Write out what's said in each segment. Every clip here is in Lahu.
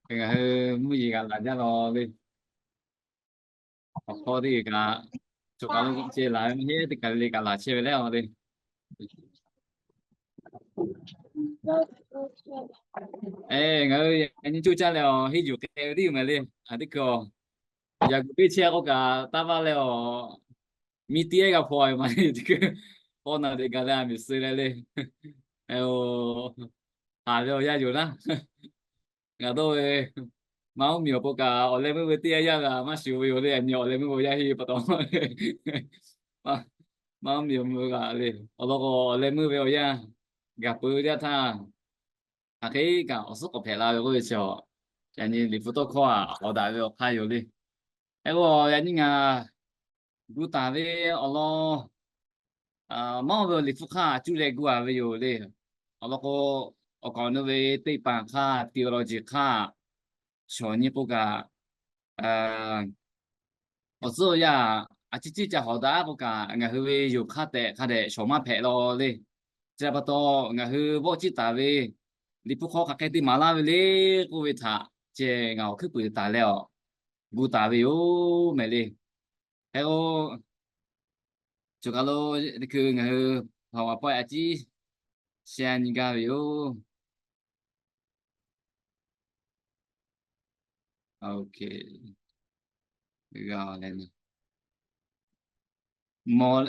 Ngaˬ hui mvuhˇ yeˬ kaꞈ laˬ jaˇ la le. Awˬ hk'aw teˇ g'aˇ kaꞈ, choˬ kaˬ lo ceh laˬ ve maˇ heˆ, teˇ kaˬ le kaꞈ laˬ chehˇ ve le a le. Ngaˬ hui yaꞈ nyi coˇ caˇ leh a, henˇ yuˬ k'ai ve teˇ yoˬ mehˍ le. A teˇ hkui a, yaꞈ guˬ piˇ chehˇ k'oˆ kaꞈ taˇ vaˇ leh a, miˇ tiˉ g'a hpaw ve maˇ heˆ, teˇ hkui hpaw naˬ teꞈ gaˬ leh a miˬ suh leh le. Haˍ ve awˬ yanˇ yoˬ naˉ. Ngaˬ dawˇ ve maˇ oˇ miˬ awˬ pon kaꞈ awˬ leh meuˇ ve teˇ yanˇ yanˇ g'a maˇ shuˍ ve yoˬ le. Yaꞈ nyi awˬ leh meuˇ ve awˬ yanˇ henˇ pa taw, maˇ oˇ miˬ awˬ meuˇ g'a le. Awˬ lawn k'o, awˬ leh meuˇ ve awˬ yanˇ gaˬ peuˬ ve teˇ yanˇ htaˇ, hk'aˬ hk'e kaꞈ awˬ suhˉ k'awꞈ hpehꞈ la ve k'oˆ ve chi, yaꞈ nyi Liꞈ hpu tawˇ hkawˇ a k'awꞈ daꞈ ve awˬ hk'aˇ yoˬ le. Hk'e k'o, yaꞈ nyi ngaˬ gu taˍ ve awˬ lawn, maˇ oˇ ve awˬ Liꞈ hpu hk'aˇ cuˇ leh gu a ve yoˬ le. Awˬ lawn k'o, awˬ kaˍ awˬ nu ve teˇ hpaˍ hk'aˇ, theology hk'aˇ shawˍ nyi k'oˆ kaꞈ, awˬ tcuhˉ awˬ yanˇ a ciˉ ciˉ ca hawˍ daꞈ k'oˆ kaꞈ, ngaˬ hui ve yoˬ hk'aˇ tehꞈ hk'a dehꞈ shawˍ maˇ hpehꞈ la le. Chi htaꞈ pa taw, ngaˬ hui vawˆ ciˇ taˍ ve Liꞈ hpu hk'aw hk'aˬ hk'e te maˍ laˇ ve le k'oˆ ve htaꞈ ceh ngaˬ awˬ hkuiˉ puiˍ taˍ leh awˬ gu taˍ ve yoˬ mehˍ le. Hk'e k'o, choˬ kaˬ lo teˇ hkui ngaˬ hui PowerPoint a ciˉ share nyi gaˇ ve yoˬ. G'a leh, mawˬ,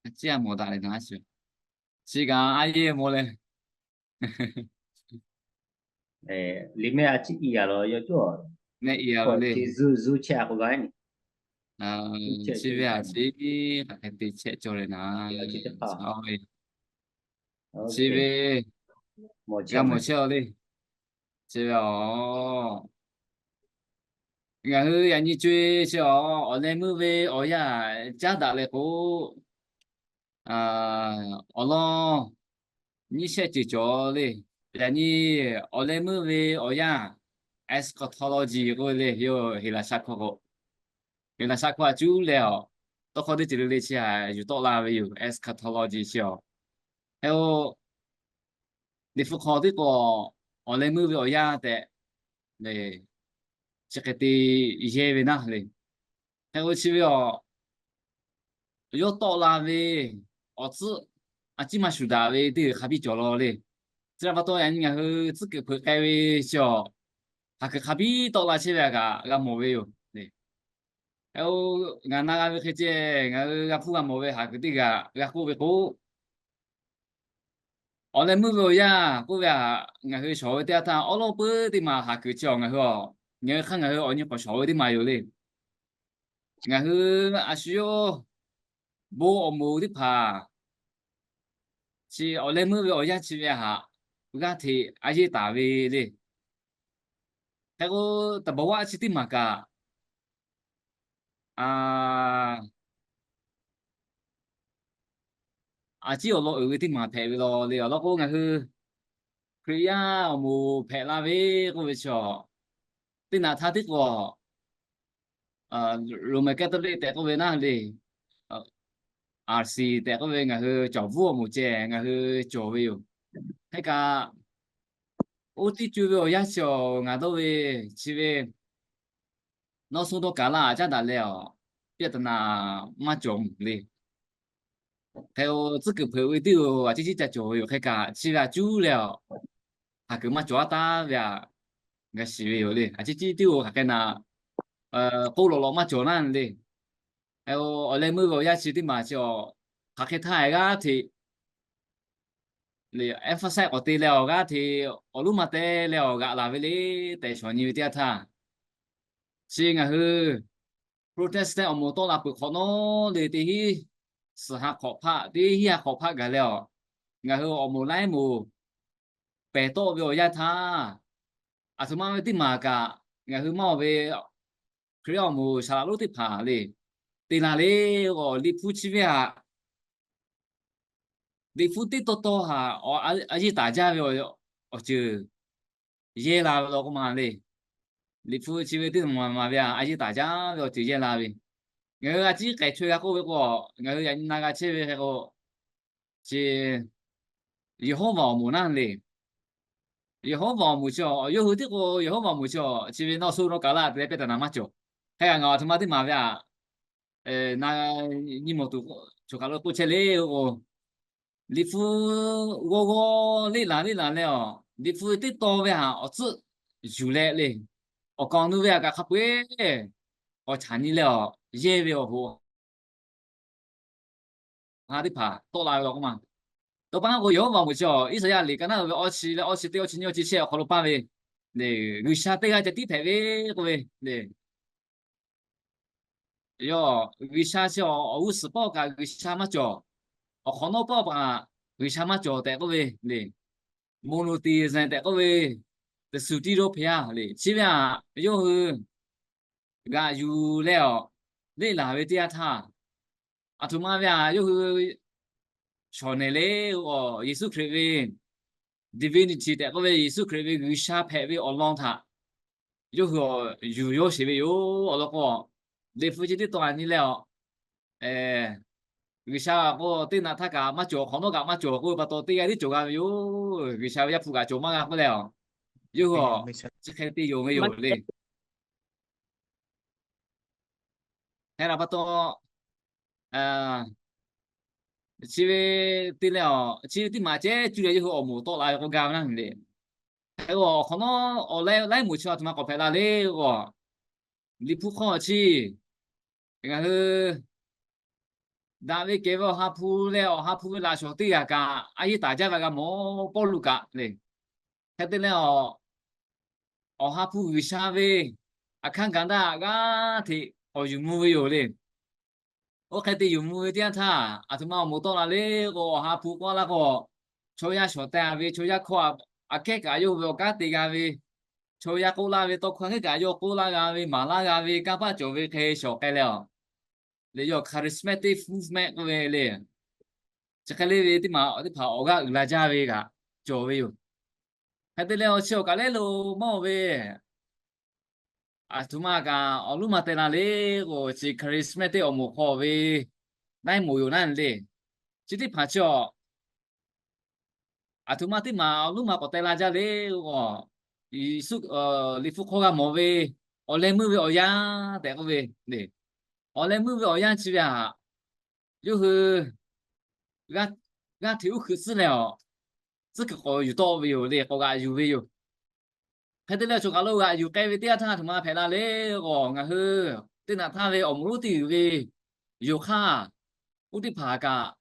a ciˉ a mawˬ daꞈ leh na a shuˍ, chi kaꞈ a yeˇ mawˬ leh, liꞈ mehˆ a ciˉ i a lawˬ yawˇ cawˇ, mehˆ i a lawˬ le, zuˇ zuˇ chehˇ a k'o g'a ni. Chi ve a ciˉ hk'aˬ hk'e te chehˇ cawˇ leh na, chi ve g'a mawˬ chehˇ a le. Chi ve a, ngaˬ hui yaꞈ nyi co e chi a, awˬ leh meuˇ ve awˬ yanˇ caˉ daꞈ leh k'o, awˬ lawn nyiˇ shehˆ ceuˬ cawˬ le. Yaꞈ nyi awˬ leh meuˇ ve awˬ yanˇ eschatology k'oˆ ve le, yawˇ Heˍlaˍsaˆ hkawˇ k'o, Heˍlaˍsaˆ hkawˇ a cuˉ leh a, tawˇ hkawˇ teˇ ceuˬ le le chi a yuˬ tawˆ la ve yoˬ, eschatology chi a. Hk'e k'o, Liꞈ hpu hk'aw tiˉ k'o, awˬ leh meuˇ ve awˬ yanˇ tehꞈ le, chi hk'e te yehˇ ve naˇ le. Hk'e k'o chi ve a, yawˇ tawˆ la ve awˬ tcuhˉ a ciˉ maˇ shuˍ daꞈ ve teˇ g'uiˬ hk'a biˇ cawˬ law le. Chi htaꞈ pa taw yaꞈ nyi ngaˬ hui tcuhˉ kuiˬ hpeuꞈ k'ai ve chi a, haˍ kuiˬ hk'a biˇ tawˆ la chehˇ ve a kaꞈ g'a mawˬ ve yoˬ le. Ngaˬ na g'a ve hk'e ceh ngaˬ hui g'a hpuˇ g'a mawˬ ve haˍ kuiˬ teˇ g'aˇ g'a k'oˆ ve k'o, awˬ leh meuˇ ve awˬ yanˇ k'oˆ ve a, ngaˬ hui shawˍ ve teˇ yanˇ htaˇ awˉ lawˉ peuˬ teˇ maˬ haˍ kuiˬ chi a ngaˬ hui a, ngaˬ hui hk'aˇ ngaˬ hui awˬ nyi k'awꞈ shawˍ ve teˇ maˬ yoˬ le. Ngaˬ hui a shu yawˇ bon awˬ moˍ teˇ hpaˍ chi awˬ leh meuˇ ve awˬ yanˇ chi ve haꞈ g'aˇ hteꞈ a yeˇ taˍ ve le. Hk'e k'o, သဘာဝ chi teˇ maˬ kaꞈ a ciˉ awˬ lawn uiˍ ve teˇ maˬ hpehꞈ ve law le. Awˬ lawn k'o, ngaˬ hui Hkriꞈ yaˇ awˬ moˍ hpehꞈ la ve k'oˆ ve chi a, teˇ naꞈ htaˇ tiˉ k'o, Roman Catholic tehꞈ k'oˆ ve naˇ le, R C tehꞈ k'oˆ ve ngaˬ hui cawˬ bvuhˇ awˬ moˍ ceh ngaˬ hui cawˬ ve yoˬ. Hk'e kaꞈ, oˇ teˇ co ve awˬ yanˇ chi a ngaˬ dawˇ ve chi ve nawˇ suh dawˇ kaˍ laˇ caˉ daꞈ leh a, piˇ taꞈ naˍ maˇ cawˬ mvuhˬ le. Hk'e tcuhˉ kuiˬ hpeuꞈ ve teˇ g'aˇ a ciˉ ciˉ ca cawˬ ve yoˬ. Hk'e kaꞈ chi ve a cuˉ leh a, haˍ kuiˬ maˇ cawˬ a taˍ ve a, g'a shiˍ ve yoˬ le. A ciˉ ciˉ teˇ g'aˇ hk'aˬ hk'e naˍ k'oˆ lawꞈ lawꞈ maˇ cawˬ naˇ le. Awˬ leh meuˇ ve awˬ yanˇ chi teˇ maˬ chi a, hk'aˬ hk'e htaˇ g'aˇ hteꞈ emphasize k'awꞈ te leh awˬ g'aˇ hteꞈ awˬ lonˉ ma te leh awˬ g'aꞈ laˬ ve le tehꞈ shawˍ nyi ve teˇ yanˇ htaˇ, chi ngaˬ hui Protestant awˬ moˍ tawˆ la peuˬ hk'awꞈ nawˉ le teˇ hinˉ suhˍ ha hk'awꞈ hpaˆ teˇ hinˉ ha hk'awꞈ hpaˆ gaˬ leh a, ngaˬ hui awˬ moˍ laiˉ moˍ pehˬ tawˆ ve awˬ yanˇ htaˇ, aˬ htoꞈ ma ve teˇ maˬ kaꞈ ngaˬ hui maˇ oˬ ve Hkriꞈ yaˇ awˬ moˍ saˍ laꞈ lonˉ teˇ hpaˍ le, te la le, Liꞈ hpu chi ve haꞈ Liꞈ hpu teˇ taw taw haꞈ a yeˇ taˍ jaˇ ve awˬ ceuˬ yehˇ la ve law k'oˆ ma le. Liꞈ hpu chi ve teˇ maˬ maˬ ve a yeˇ taˍ jaˇ ve awˬ ceuˬ yehˇ la ve, ngaˬ hui a ciˉ k'ehˬ chaweh g'a k'oˆ ve k'o, ngaˬ hui yaꞈ nyi na g'a chehˇ ve hk'e k'o, chi Yeˍhoˆvaˬ awˬ moˍ naˇ le. Yehˍhawˇvaꞈ awˬ moˍ chi, yawˇ hui tiˉ k'o Yehˍhawˇvaꞈ awˬ moˍ chi, chi ve nawˬ sho nawˬ kaˍ laˇ te leh pehˇ taˍ naˍ maˇ cawˬ. Hk'e kaꞈ ngaˬ aˬ htoꞈ ma teˇ maˬ ve aꞈ, na, nyi mawˬ tuˬ choˬ kaˬ lo k'oˆ chehˇ le k'o, Liꞈ hpu g'awˇ g'awˇ leˆ laˬ leˆ laˬ leh a, Liꞈ hpu teˇ tawn ve htaꞈ awˬ tcuhˆ yuˬ leh le, awˬ kaˍ awˬ nu ve htaꞈ kaꞈ hk'a peu-eˬ k'awꞈ caꞈ nyi leh a, yehˇ ve awˬ hoꞈ ha teˇ hpaˍ tawˆ la ve law k'oˆ ma. Tawˇ pa k'o, Yehˍhawˇvaꞈ awˬ moˍ chi a, Iˉsaˍyaˆ liꞈ ka naˉ ve awˇ chi leh awˇ chi teˇ, awˇ chi nyiˇ, awˇ chi shehˆ awˬ hk'aw lo paˇ ve, G'uiˬsha teˇ g'aˇ ceh tiˉ hpehꞈ ve k'oˆ ve le. Yawˇ G'uiˬsha chi awˬ g'uˇ suhˍ pawˆ kaꞈ G'uiˬsha maˇ cawˬ. Awˬ hk'awꞈ nawˉ pawˆ kaꞈ G'uiˬsha maˇ cawˬ tehꞈ k'oˆ ve le. Monotheism tehꞈ k'oˆ ve, teˇ suˍ tiˉ dawˇ hpehꞈ a le. Chi ve htaꞈ yawˇ hui g'aꞈ yuˬ leh a, leˆ laˬ ve teˇ yanˇ htaˇ, aˬ htoꞈ ma ve htaꞈ yawˇ hui shawˍ nehˬ le, Yeˍsuˆ Hkriꞈ ve divinity tehꞈ k'oˆ ve, Yeˍsuˆ Hkriꞈ ve G'uiˬsha hpehꞈ ve awˬ lawn htaꞈ yawˇ hui yuˬ yawˇ sheˍ ve yoˬ. Awˬ lawn k'o, Liꞈ hpu chi teˇ tawn a nyi leh a, G'uiˬsha k'o teˇ naꞈ htaˇ kaꞈ maˇ cawˬ, hk'awꞈ nawˉ kaꞈ maˇ cawˬ k'oˆ ve pa taw, teˇ g'aˇ tiˉ cawˬ g'a ve yoˬ. G'uiˬsha ve Yaˇ hpu kaꞈ cawˬ maˇ g'a k'oˆ leh a, yawˇ hui a, chi hk'e te yonˍ ve yoˬ le. Hk'e la pa taw, chi ve te leh a, chi ve teˇ maˬ ceh cuˇ leh yawˇ hui awˬ moˍ tawˆ la ve k'oˆ gaˇ ve naˉ le. Hk'e k'o, awˬ hk'awꞈ nawˉ awˬ leh laiˉ moˍ chi aˬ htoꞈ ma k'awꞈ hpehꞈ la le k'o, Liꞈ hpu hk'aw chi ngaˬ hui daꞈ ve kehˬ ve Awˬ ha hpu leh Awˬ ha hpu ve laꞈ shawˍ teˇ g'aˇ kaꞈ a yeˇ taˍ jaˇ ve g'a mawˬ Pawˇluꞈ kaꞈ le. Hk'e te leh a, Awˬ ha hpu G'uiˬsha ve aˬ hkanˇ gaˬ daꞈ g'aˇ hteꞈ k'awꞈ yuˬ mvuh ve yoˬ le. Oˇ hk'e te yuˬ mvuh ve teˇ yanˇ htaˇ, aˬ htoꞈ ma awˬ moˍ tawˆ la le k'o, Awˬ ha hpu k'awꞈ la k'o, chaw yaˇ shawˍ teh ve, chaw yaˇ hkawˇ aꞈ kehˉ kaꞈ yawˇ hui ve awˬ kanˉ te g'a ve, chaw yaˇ k'oˆ laˇ ve tawˇ hkawˇ hkehˉ kaꞈ yawˇ k'oˆ laˇ g'a ve, maˍ laˇ g'a ve, kanˇ paˆ cawˬ ve hk'e shawˍ k'ai leh a, le yawˇ charismatic movement k'oˆ ve le. Chi hk'e le ve teˇ maˬ teˇ hpaˍ awˬ g'aˇ uiˍ la jaˇ ve kaꞈ cawˬ ve yoˬ. Hk'e te leh a, chi awˬ kaꞈ lehˉ lo mawˇ ve aˬ htoꞈ ma kaꞈ awˬ luˉ ma teh la le k'o, chi charismatic awˬ moˍ hk'aw ve laiˉ moˍ yoˬ naˉ le. Chi teˇ hpaˍ chi a, aˬ htoꞈ ma teˇ maˬ awˬ luˉ ma k'awꞈ teh la jaˇ le k'o, Yeˍsuˆ, Liꞈ hpu hk'aw g'a mawˬ ve awˬ leh meuˇ ve awˬ yanˇ tehꞈ k'oˆ ve le. Awˬ leh meuˇ ve awˬ yanˇ chi ve htaꞈ yawˇ hui g'aˇ hteꞈ uˉ hkui tcuhˉ leh a, tcuhˉ kuiˬ k'awꞈ yuˬ tawˆ ve yoˬ le, k'awꞈ g'aꞈ yuˬ ve yoˬ. Hk'e te leh choˬ kaˬ lo g'aꞈ yuˬ k'ai ve teˇ yanˇ htaˇ aˬ htoꞈ ma hpehꞈ la le k'o, ngaˬ hui teˇ naꞈ htaˇ ve awˬ moˍ lonˉ teˇ g'uiˬ ve yoˬ hk'aˇ, oˇ teˇ hpaˍ kaꞈ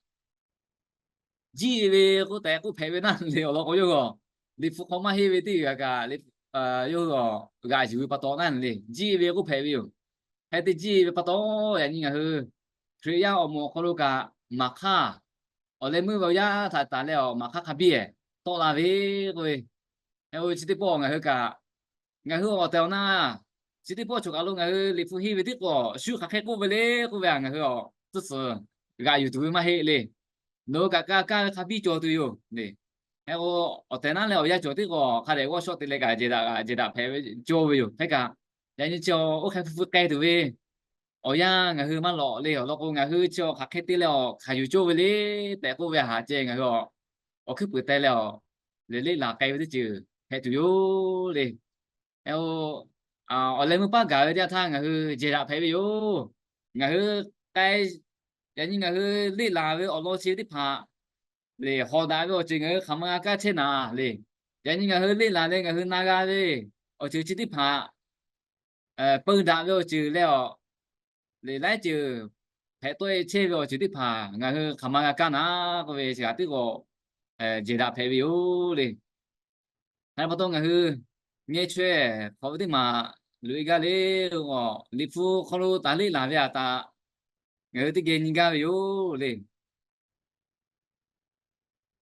jiˇ ve k'oˆ tehꞈ k'oˆ hpehꞈ ve naˉ le. Awˬ lawn k'o, yawˇ hui Liꞈ hpu hk'aw maˇ henˇ ve teˇ g'uiˬ kaꞈ, yawˇ hui g'aꞈ yuˬ ve pa taw naˉ le, jiˇ ve k'oˆ hpehꞈ ve yoˬ. Hk'e te jiˇ ve pa taw, yaꞈ nyi ngaˬ hui Hkriꞈ yaˇ awˬ moˍ awˬ hk'aw lo kaꞈ maˍ hk'aˇ, awˬ leh meuˇ ve awˬ yanˇ htaꞈ tanˬ leh a, maˍ hk'aˇ hk'a biˇ ehˍ tawˆ la ve k'oˆ ve, chi teˇ pawˆ ngaˬ hui kaꞈ, ngaˬ hui awˬ tehˬ awˬ na chi teˇ pawˆ choˬ kaˬ lo ngaˬ hui Liꞈ hpu henˇ ve tiˉ k'o, shu hk'aˬ hk'e k'oˆ ve le k'oˆ ve a, ngaˬ hui a tcuhˉ tcuhˬ g'aꞈ yuˬ tuˬ ve maˇ heˆ le. Nawˬ hui kaꞈ kaˇ kaˇ ve hk'a biˇ cawˬ tuˬ yoˬ le. Hk'e k'o, awˬ tehˬ naˉ leh awˬ yanˇ cawˬ tiˉ k'o, hk'a dehꞈ g'awˇ shawˆ te leh kaꞈ jehˬ daꞈ jehˬ daꞈ hpehꞈ ve cawˇ ve yoˬ. Hk'e kaꞈ, yaꞈ nyi chi oˇ hk'e hpu hpu k'ai tuˬ ve awˬ yanˇ ngaˬ hui maˇ lawꞈ le. Awˬ lawn k'o, ngaˬ hui chi hk'aˬ hk'e te leh a hkanˍ yuˬ cawˇ ve le tehꞈ k'oˆ ve a haꞈ ceh ngaˬ hui a awˬ hkuiˉ puiˍ teh leh a, le leˆ laˬ k'ai ve teˇ ceuˬ hpehꞈ tuˬ yoˬ le. Awˬ leh meuˇ paˉ gaˬ ve teˇ yanˇ htaˇ ngaˬ hui jehˬ daꞈ hpehꞈ ve yoˬ. Ngaˬ hui k'ai, yaꞈ nyi ngaˬ hui leˆ laˬ ve awˬ lawn chi teˇ hpaˍ le, hawˍ daꞈ ve awˬ ceuˬ ngaˬ hui hk'aˬ ma g'a kaˇ chehˇ naˍ le. Yaꞈ nyi ngaˬ hui leˆ laˬ leh ngaˬ hui na g'a ve awˬ ceuˬ chi teˇ hpaˍ, peu daꞈ ve awˬ ceuˬ leh a, le laiˉ ceuˬ hpehꞈ tawˆ e chehˇ ve awˬ ceuˬ teˇ hpaˍ ngaˬ hui hk'aˬ ma g'a kaˇ naˍ k'oˆ ve chi kaꞈ teˇ k'o jehˬ daꞈ hpehꞈ ve yoˬ le. Hk'e pa taw ngaˬ hui ngeh chaweh hk'awꞈ ve teˇ maˬ loꞈ e gaˇ le. Liꞈ hpu hk'aw lo taˍ leˆ laˬ ve aꞈ taꞈ ngaˬ hui teˇ geh nyi gaˇ ve yoˬ le.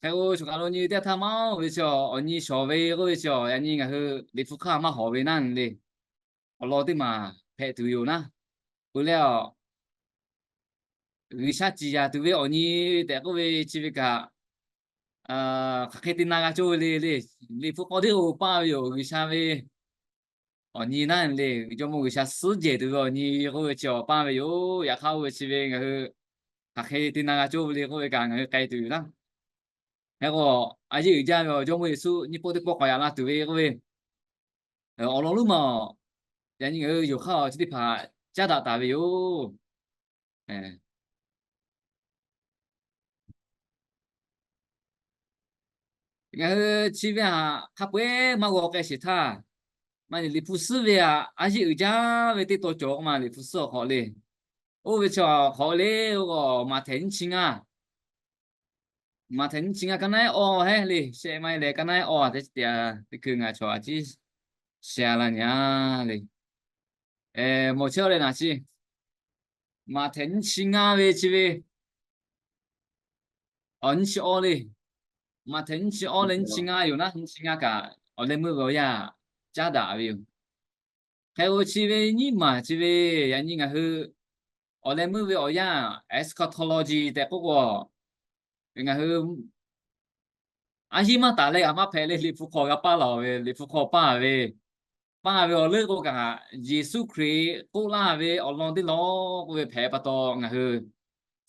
Hk'e k'o, choˬ kaˬ lo nyi teˇ htaˇ maˇ oˇ ve chi awˬ nyi shawˍ ve k'oˆ ve chi a, yaꞈ nyi ngaˬ hui Liꞈ hpu hk'aˇ maˇ hawˍ ve naˉ le. Awˬ lawn teˇ maˬ hpehꞈ tuˬ yoˬ naˉ. Peuˬ leh a, G'uiˬsha ciˍ yanˍ tuˬ ve awˬ nyi tehꞈ k'oˆ ve chi ve kaꞈ, hk'aˬ hk'e te na g'a cawˇ ve le le. Liꞈ hpu k'awꞈ teˇ k'o paˇ ve yoˬ. G'uiˬsha ve awˬ nyi naˉ le, Jawˇmawˇ G'uiˬsha suhˉ jehˬ tuˬ ve awˬ nyi k'oˆ ve chi awˬ paˇ ve yoˬ. Yaꞈ hk'aˇ oˇ ve chi ve ngaˬ hui hk'aˬ hk'e te na g'a cawˇ ve le k'oˆ ve kaꞈ ngaˬ hui k'ai tuˬ yoˬ naˉ. Hk'e k'o, a yeˇ uiˍ jaˇ ve awˬ Jawˇmawˇ Yeˍsuˆ nyiˇ pawˆ teˇ pawˆ k'awꞈ yaꞈ la tuˬ ve k'oˆ ve, awˬ lawn lonˉ ma, yaꞈ nyi ngaˬ hui yonˍ hk'aˇ awˬ chi teˇ hpaˍ caˉ daꞈ taˍ ve yoˬ. Ngaˬ hui chi ve htaꞈ hk'a peu-eˬ maˇ g'aw k'ai sheˍ htaˇ, maˇ heˆ Liꞈ hpu suhˉ ve htaꞈ a yeˇ uiˍ jaˇ ve teˇ taw cawˬ k'o ma Liꞈ hpu suhˉ awˬ hk'awꞈ le. Oˇ ve chi awˬ hk'awꞈ le, oˇ k'o Maꞈhtehˍ nyiˇ chi ngaˇ, Maꞈhtehˍ nyiˇ chi ngaˇ ka naˉ eˉ awˇ heˉ le, shehˆ maˇ heˆ leh ka naˉ eˉ awˇ te teꞈ te hkui ngaˬ chaw a ciˉ sheh la nyi a le. Mawˬ chehˇ leh naˬ chi, Maꞈhtehˍ nyiˇ chi ngaˇ ve chi ve awˬ nyiˇ chi awˇ le. Maꞈhtehˍ nyiˇ chi awˇ leh nyiˇ chi ngaˇ yoˬ naˉ, nyiˇ chi ngaˇ kaꞈ awˬ leh meuˇ ve awˬ yanˇ caˉ daꞈ ve yoˬ. Hk'e k'o chi ve nyiˇ maˬ chi ve yaꞈ nyi ngaˬ hui awˬ leh meuˇ ve awˬ yanˇ eschatology tehꞈ k'oˆ k'o, ngaˬ hui a yeˇ maˇ taˍ leh g'a maˇ hpehꞈ leh Liꞈ hpu hk'aw g'a paˇ laˬ ve, Liꞈ hpu hk'aw paˇ ve, paˇ ve awˬ leuˉ k'o kaꞈ, Yeˍsuˆ Hkriꞈ k'oˆ laˇ ve awˬ lawn teˇ lawn k'oˆ ve hpehꞈ pa taw ngaˬ hui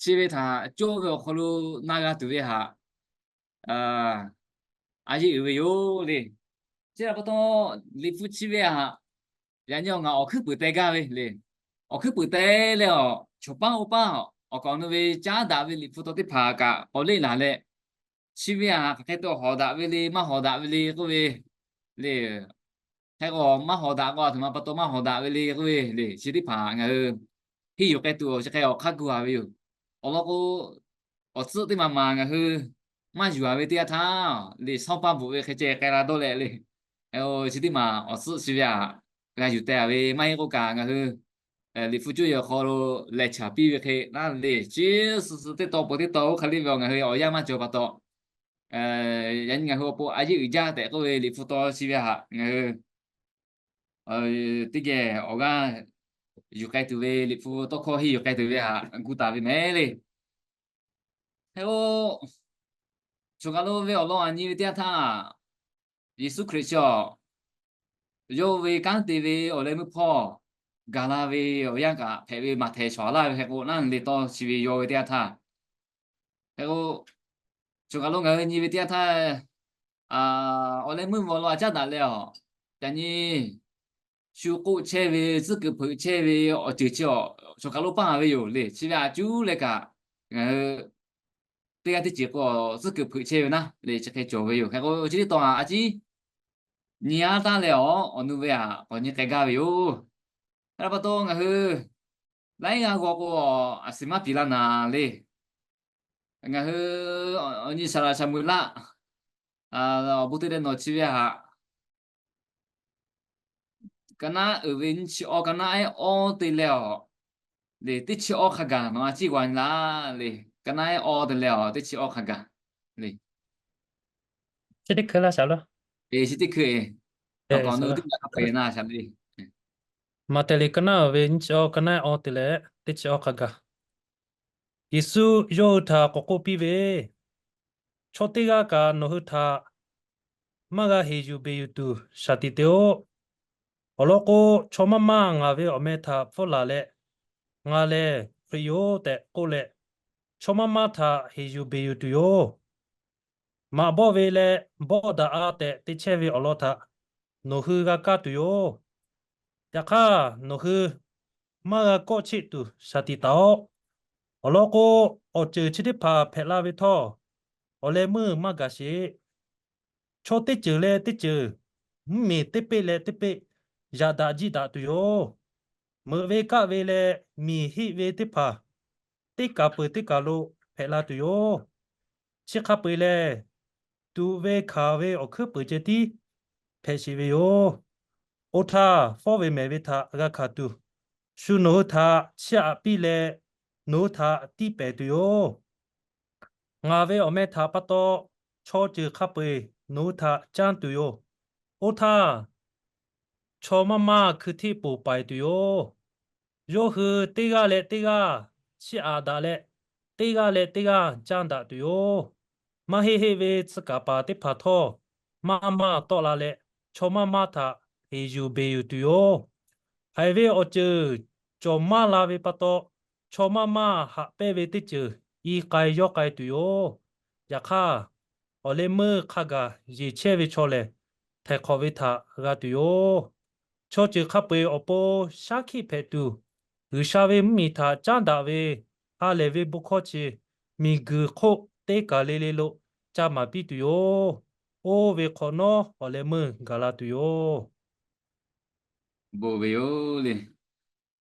chi ve htaꞈ cawˇ ve awˬ hk'aw lo na g'a tuˬ ve htaꞈ a yeˇ uiˍ ve yoˬ le. Chi htaꞈ pa taw, Liꞈ hpu chi ve htaꞈ yaꞈ nyi awˬ ngaˬ awˬ hkuiˉ puiˍ teh gaˇ ve le. Awˬ hkuiˉ puiˍ teh leh awˬ chawˬ paˉ oˇ paˉ awˬ kaˍ awˬ nu ve caˉ daꞈ ve Liꞈ hpu taw teˇ hpaˍ kaꞈ k'awꞈ leˇ laˬ leh, chi ve htaꞈ hk'aˬ hk'e te hawˍ daꞈ ve le, maˇ hawˍ daꞈ ve le k'oˆ ve le. Hk'e k'o maˇ hawˍ daꞈ k'o a htoꞈ ma pa taw maˇ hawˍ daꞈ ve le k'oˆ ve le. Chi teˇ hpaˍ ngaˬ hui henˇ yuˬ k'ai tuˬ awˬ chi hk'e awˬ hk'aˇ gu a ve yoˬ. Awˬ lawn k'o, awˬ tcuhˆ teˇ maˬ maˬ ngaˬ hui maˇ yuˬ a ve teˇ yanˇ htaˇ, Liꞈ hkawˇ paˇ bvuhꞈ ve hk'e ceh k'ai la dawˇ leh le. Chi teˇ maˬ awˬ tcuhˆ chi ve htaꞈ g'a yuˬ teh a ve maˇ heˆ k'oˆ kaꞈ ngaˬ hui Liꞈ hpu cuˇ yiˍ awˬ hk'aw lo leh chaˍ piˇ ve hk'e naˉ le, chi suh suh teˇ taw peuˬ teˇ taw oˇ hk'e le ve awˬ ngaˬ hui awˬ yanˇ maˇ cawˬ pa taw, yaꞈ nyi ngaˬ hui awˬ pon a yeˇ uiˍ jaˇ tehꞈ k'oˆ ve Liꞈ hpu taw chi ve htaꞈ ngaˬ hui teˇ geh awˬ g'aˇ yuˬ k'ai tuˬ ve, Liꞈ hpu tawˇ hkawˇ henˇ yuˬ k'ai tuˬ ve htaꞈ gu taˍ ve mehˍ le. Hk'e k'o, choˬ kaˬ lo ve awˬ lawn a nyi ve teˇ yanˇ htaˇ, Yeˍsuˆ Hkriꞈ chi awˬ yawˇ ve kanˉ te ve awˬ leh meuˇ hpawˇ gaˬ la ve awˬ yanˇ kaꞈ hpehꞈ ve Maꞈhtehˍ shawˍ laˇ ve hk'e k'o naˉ le tawˇ chi ve yaw ve teˇ yanˇ htaˇ, hk'e k'o, choˬ kaˬ lo ngaˬ hui nyi ve teˇ yanˇ htaˇ, awˬ leh meuˇ ve awˬ lawn a caˉ daꞈ leh awˬ, yaꞈ nyi shu k'oˆ chehˇ ve, tcuhˉ kuiˬ hpeuꞈ chehˇ ve awˬ ceuˬ chi awˬ choˬ kaˬ lo paˇ ve yoˬ le. Chi ve a cuˉ leh kaꞈ ngaˬ hui teˇ g'aˇ teˇ ceuˬ k'o tcuhˉ kuiˬ hpeuꞈ chehˇ ve naˉ le chi hk'e cawˬ ve yoˬ. Hk'e k'o chi teˇ taw a ciˉ nyi a taˇ leh awˬ, awˬ nu ve htaꞈ k'awꞈ nyi k'ai gaˇ ve yoˬ. Hk'e pa taw ngaˬ hui laiˉ g'aˇ g'aw k'o a shiˍ maˇ piˍ la naˍ le. Ngaˬ hui awˬ nyi saˍ laˍ shaˍ meuˍ laˆ awˬ bon te leh nawˬ chi ve htaꞈ ka naˉ uiˍ ve nyiˇ chi awˇ ka naˉ ehˉ awˇ te leh awˬ, le teˇ chi awˇ hk'a gaˬ nawˬ a ciˉ g'a nyi la le. Ka naˉ ehˉ awˇ te leh awˬ teˇ chi awˇ hk'a gaˬ le. Chi teˇ hkui laˇ shaˍ lo. Chi teˇ hkui, awˬ kaˍ awˬ nu teˇ g'aˇ hk'a peu-eˬ na shaˍ le. Maꞈhtehˍ liꞈ ka naˉ uiˍ ve nyiˇ chi awˇ ka naˉ ehˉ awˇ te leh teˇ chi awˇ hk'a gaˬ, Yeˍsuˆ yawˇ hui htaꞈ k'awꞈ k'oˆ piˇ ve, Chaw teˇ g'aˇ kaꞈ nawˬ hui htaꞈ maˇ g'a heˍ yuˬ beˬ yuˬ tuˬ shaˍ tiꞈ te-oˆ. Awˬ lawn k'o, chaw maˇ maˇ ngaˬ ve awˬ meh htaꞈ hpfuhˆ laˬ leh, Ngaˬ lehˬ Hkriꞈ yoˬ tehꞈ k'oˆ leh, chaw maˇ maˇ htaꞈ heˍ yuˬ beˬ yuˬ tuˬ yoˬ. Maꞈ bawˆ ve leh bawˆ daꞈ-a tehꞈ te chehˇ ve awˬ lawn htaꞈ nawˬ hui g'a kaˇ tuˬ yoˬ. Yaꞈ hk'aˇ, nawˬ hui maˇ g'a kawˆ cheˆ tuˬ shaˍ tiꞈ taˍ-oꞈ. Awˬ lawn k'o, awˬ ceuˬ chi teˇ hpaˍ hpehꞈ la ve htawˇ, awˬ leh meuˇ maˇ gaˬ sheˍ. Chaw teˇ ceuˬ leh teˇ ceuˬ, mvuhˇmiˬ teˇ peˆ leh teˇ peˆ yaꞈ daꞈ jiˇ daꞈ tuˬ yoˬ. Meuꞈ ve kaˆ ve leh miˬ heˆ ve teˇ hpaˍ teˇ kaˬ peuˬ teˇ kaˬ lo hpehꞈ la tuˬ yoˬ. Chi hk'a peu-eˬ lehˬ, tuꞈ ve hkanˍ ve awˬ hkuiˉ puiˍ ceh tiˉ hpehꞈ sheˍ ve yoˬ. Oˇ htaˇ, fawˉ ve mehˍ ve htaꞈ g'a hkanˍ tuˬ, shu nawˬ hui htaꞈ chiˇ aꞈ piˇ leh, nawˬ hui htaꞈ tiˇ pehˍ tuˬ yoˬ. Ngaˬ ve awˬ meh htaꞈ pa taw chaw ceuˬ hk'a peu-eˬ nawˬ hui htaꞈ canˇ tuˬ yoˬ. Oˇ htaˇ, chaw maˇ maˇ hkui hteˇ poˬ paiˍ tuˬ yoˬ. Yawˇ hui teˇ g'aˇ leh teˇ g'aˇ chiˇ aꞈ daꞈ leh, teˇ g'aˇ leh teˇ g'aˇ canˇ daꞈ tuˬ yoˬ. Maˇ heˆ heˆ ve tcuh kaˍ paˍ teˇ hpaˍ htawˇ, maˇ maˇ tawˆ la leh, chaw maˇ maˇ htaꞈ heˍ yuˬ beˬ yuˬ tuˬ yoˬ. Haiˬ ve awˬ ceuˬ cawˬ maˇ la ve pa taw, chaw maˇ maˇ haꞈ pehnˇ ve teˇ ceuˬ i k'ai yawˇ k'ai tuˬ yoˬ. Yaꞈ hk'aˇ, awˬ leh meuˇ hk'a gaˬ yeˬ chehˇ ve chaw lehˬ, htaiˍ hk'awꞈ ve htaꞈ g'a tuˬ yoˬ. Chaw ceuˬ hk'a peu-eˬ awˬ pon shaˉ hkiˆ hpehꞈ tuˬ, G'uiˬsha ve mvuhˇmiˬ htaꞈ caˉ daꞈ ve ha lehˬ ve bon hkawˇ chi miˬguiˬ hk'oˆ teˇ kaˬ le le lo ca maˍ piˇ tuˬ yoˬ. Oˇ ve hk'awꞈ nawˉ awˬ leh meuˇ gaˬ la tuˬ yoˬ. Bon ve yoˬ le.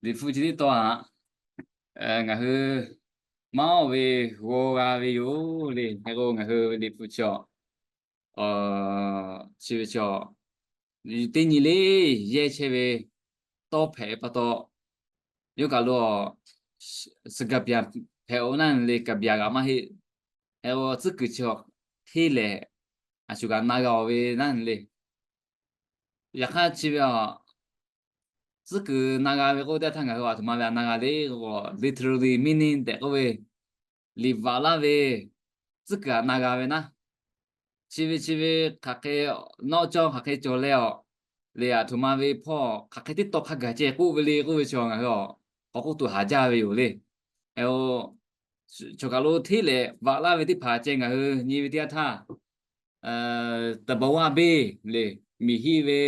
Liꞈ hpu chi tiˉ tawˇ haꞈ ngaˬ hui maˇ oˇ ve g'aw g'a ve yoˬ le. Hk'e k'o, ngaˬ hui ve liꞈ hpu chi awˬ, chi ve chi awˬ, teˇ nyi le yehˇ chehˇ ve tawˇ hpehꞈ ve pa taw, yawˇ kaꞈ lo suhˍ gaˍ byaˬ hpehꞈ-o naˉ le, gaˍ byaˬ g'aꞈ maˇ heˆ. Hk'e k'o, tcuhˉ kuiˬ chi awˬ hteˇ lehˬ, a shu kaꞈ na g'a-oˬ ve naˉ le. Yaꞈ hk'aˇ chi ve a, tcuhˉ kuiˬ na g'a ve k'oˆ teˇ htaˇ ngaˬ hui aˬ htoꞈ ma ve htaꞈ na g'a le k'o, literally meaning tehꞈ k'oˆ ve, liꞈ bvuhꞈ laˇ ve tcuhˉ kuiˬ htaꞈ na g'a ve naˉ. Chi ve chi ve hk'aˬ hk'e nawˇ cawˇ hk'aˬ hk'e cawˬ leh awˬ, le aˬ htoꞈ ma ve hpawˇ hk'aˬ hk'e teˇ tawˇ hk'a gaˬ ceh k'oˆ ve le k'oˆ ve chi ngaˬ hui awˬ k'awꞈ k'oˆ tuˬ haˍ jaˇ ve yoˬ le. Chaw kaˬ lo hteˇ lehˬ bvuhꞈ laˇ ve teˇ hpaˍ ceh ngaˬ hui nyi ve teˇ yanˇ htaˇ, သဘာဝ being လႄႈ miˬ hiˆ ve,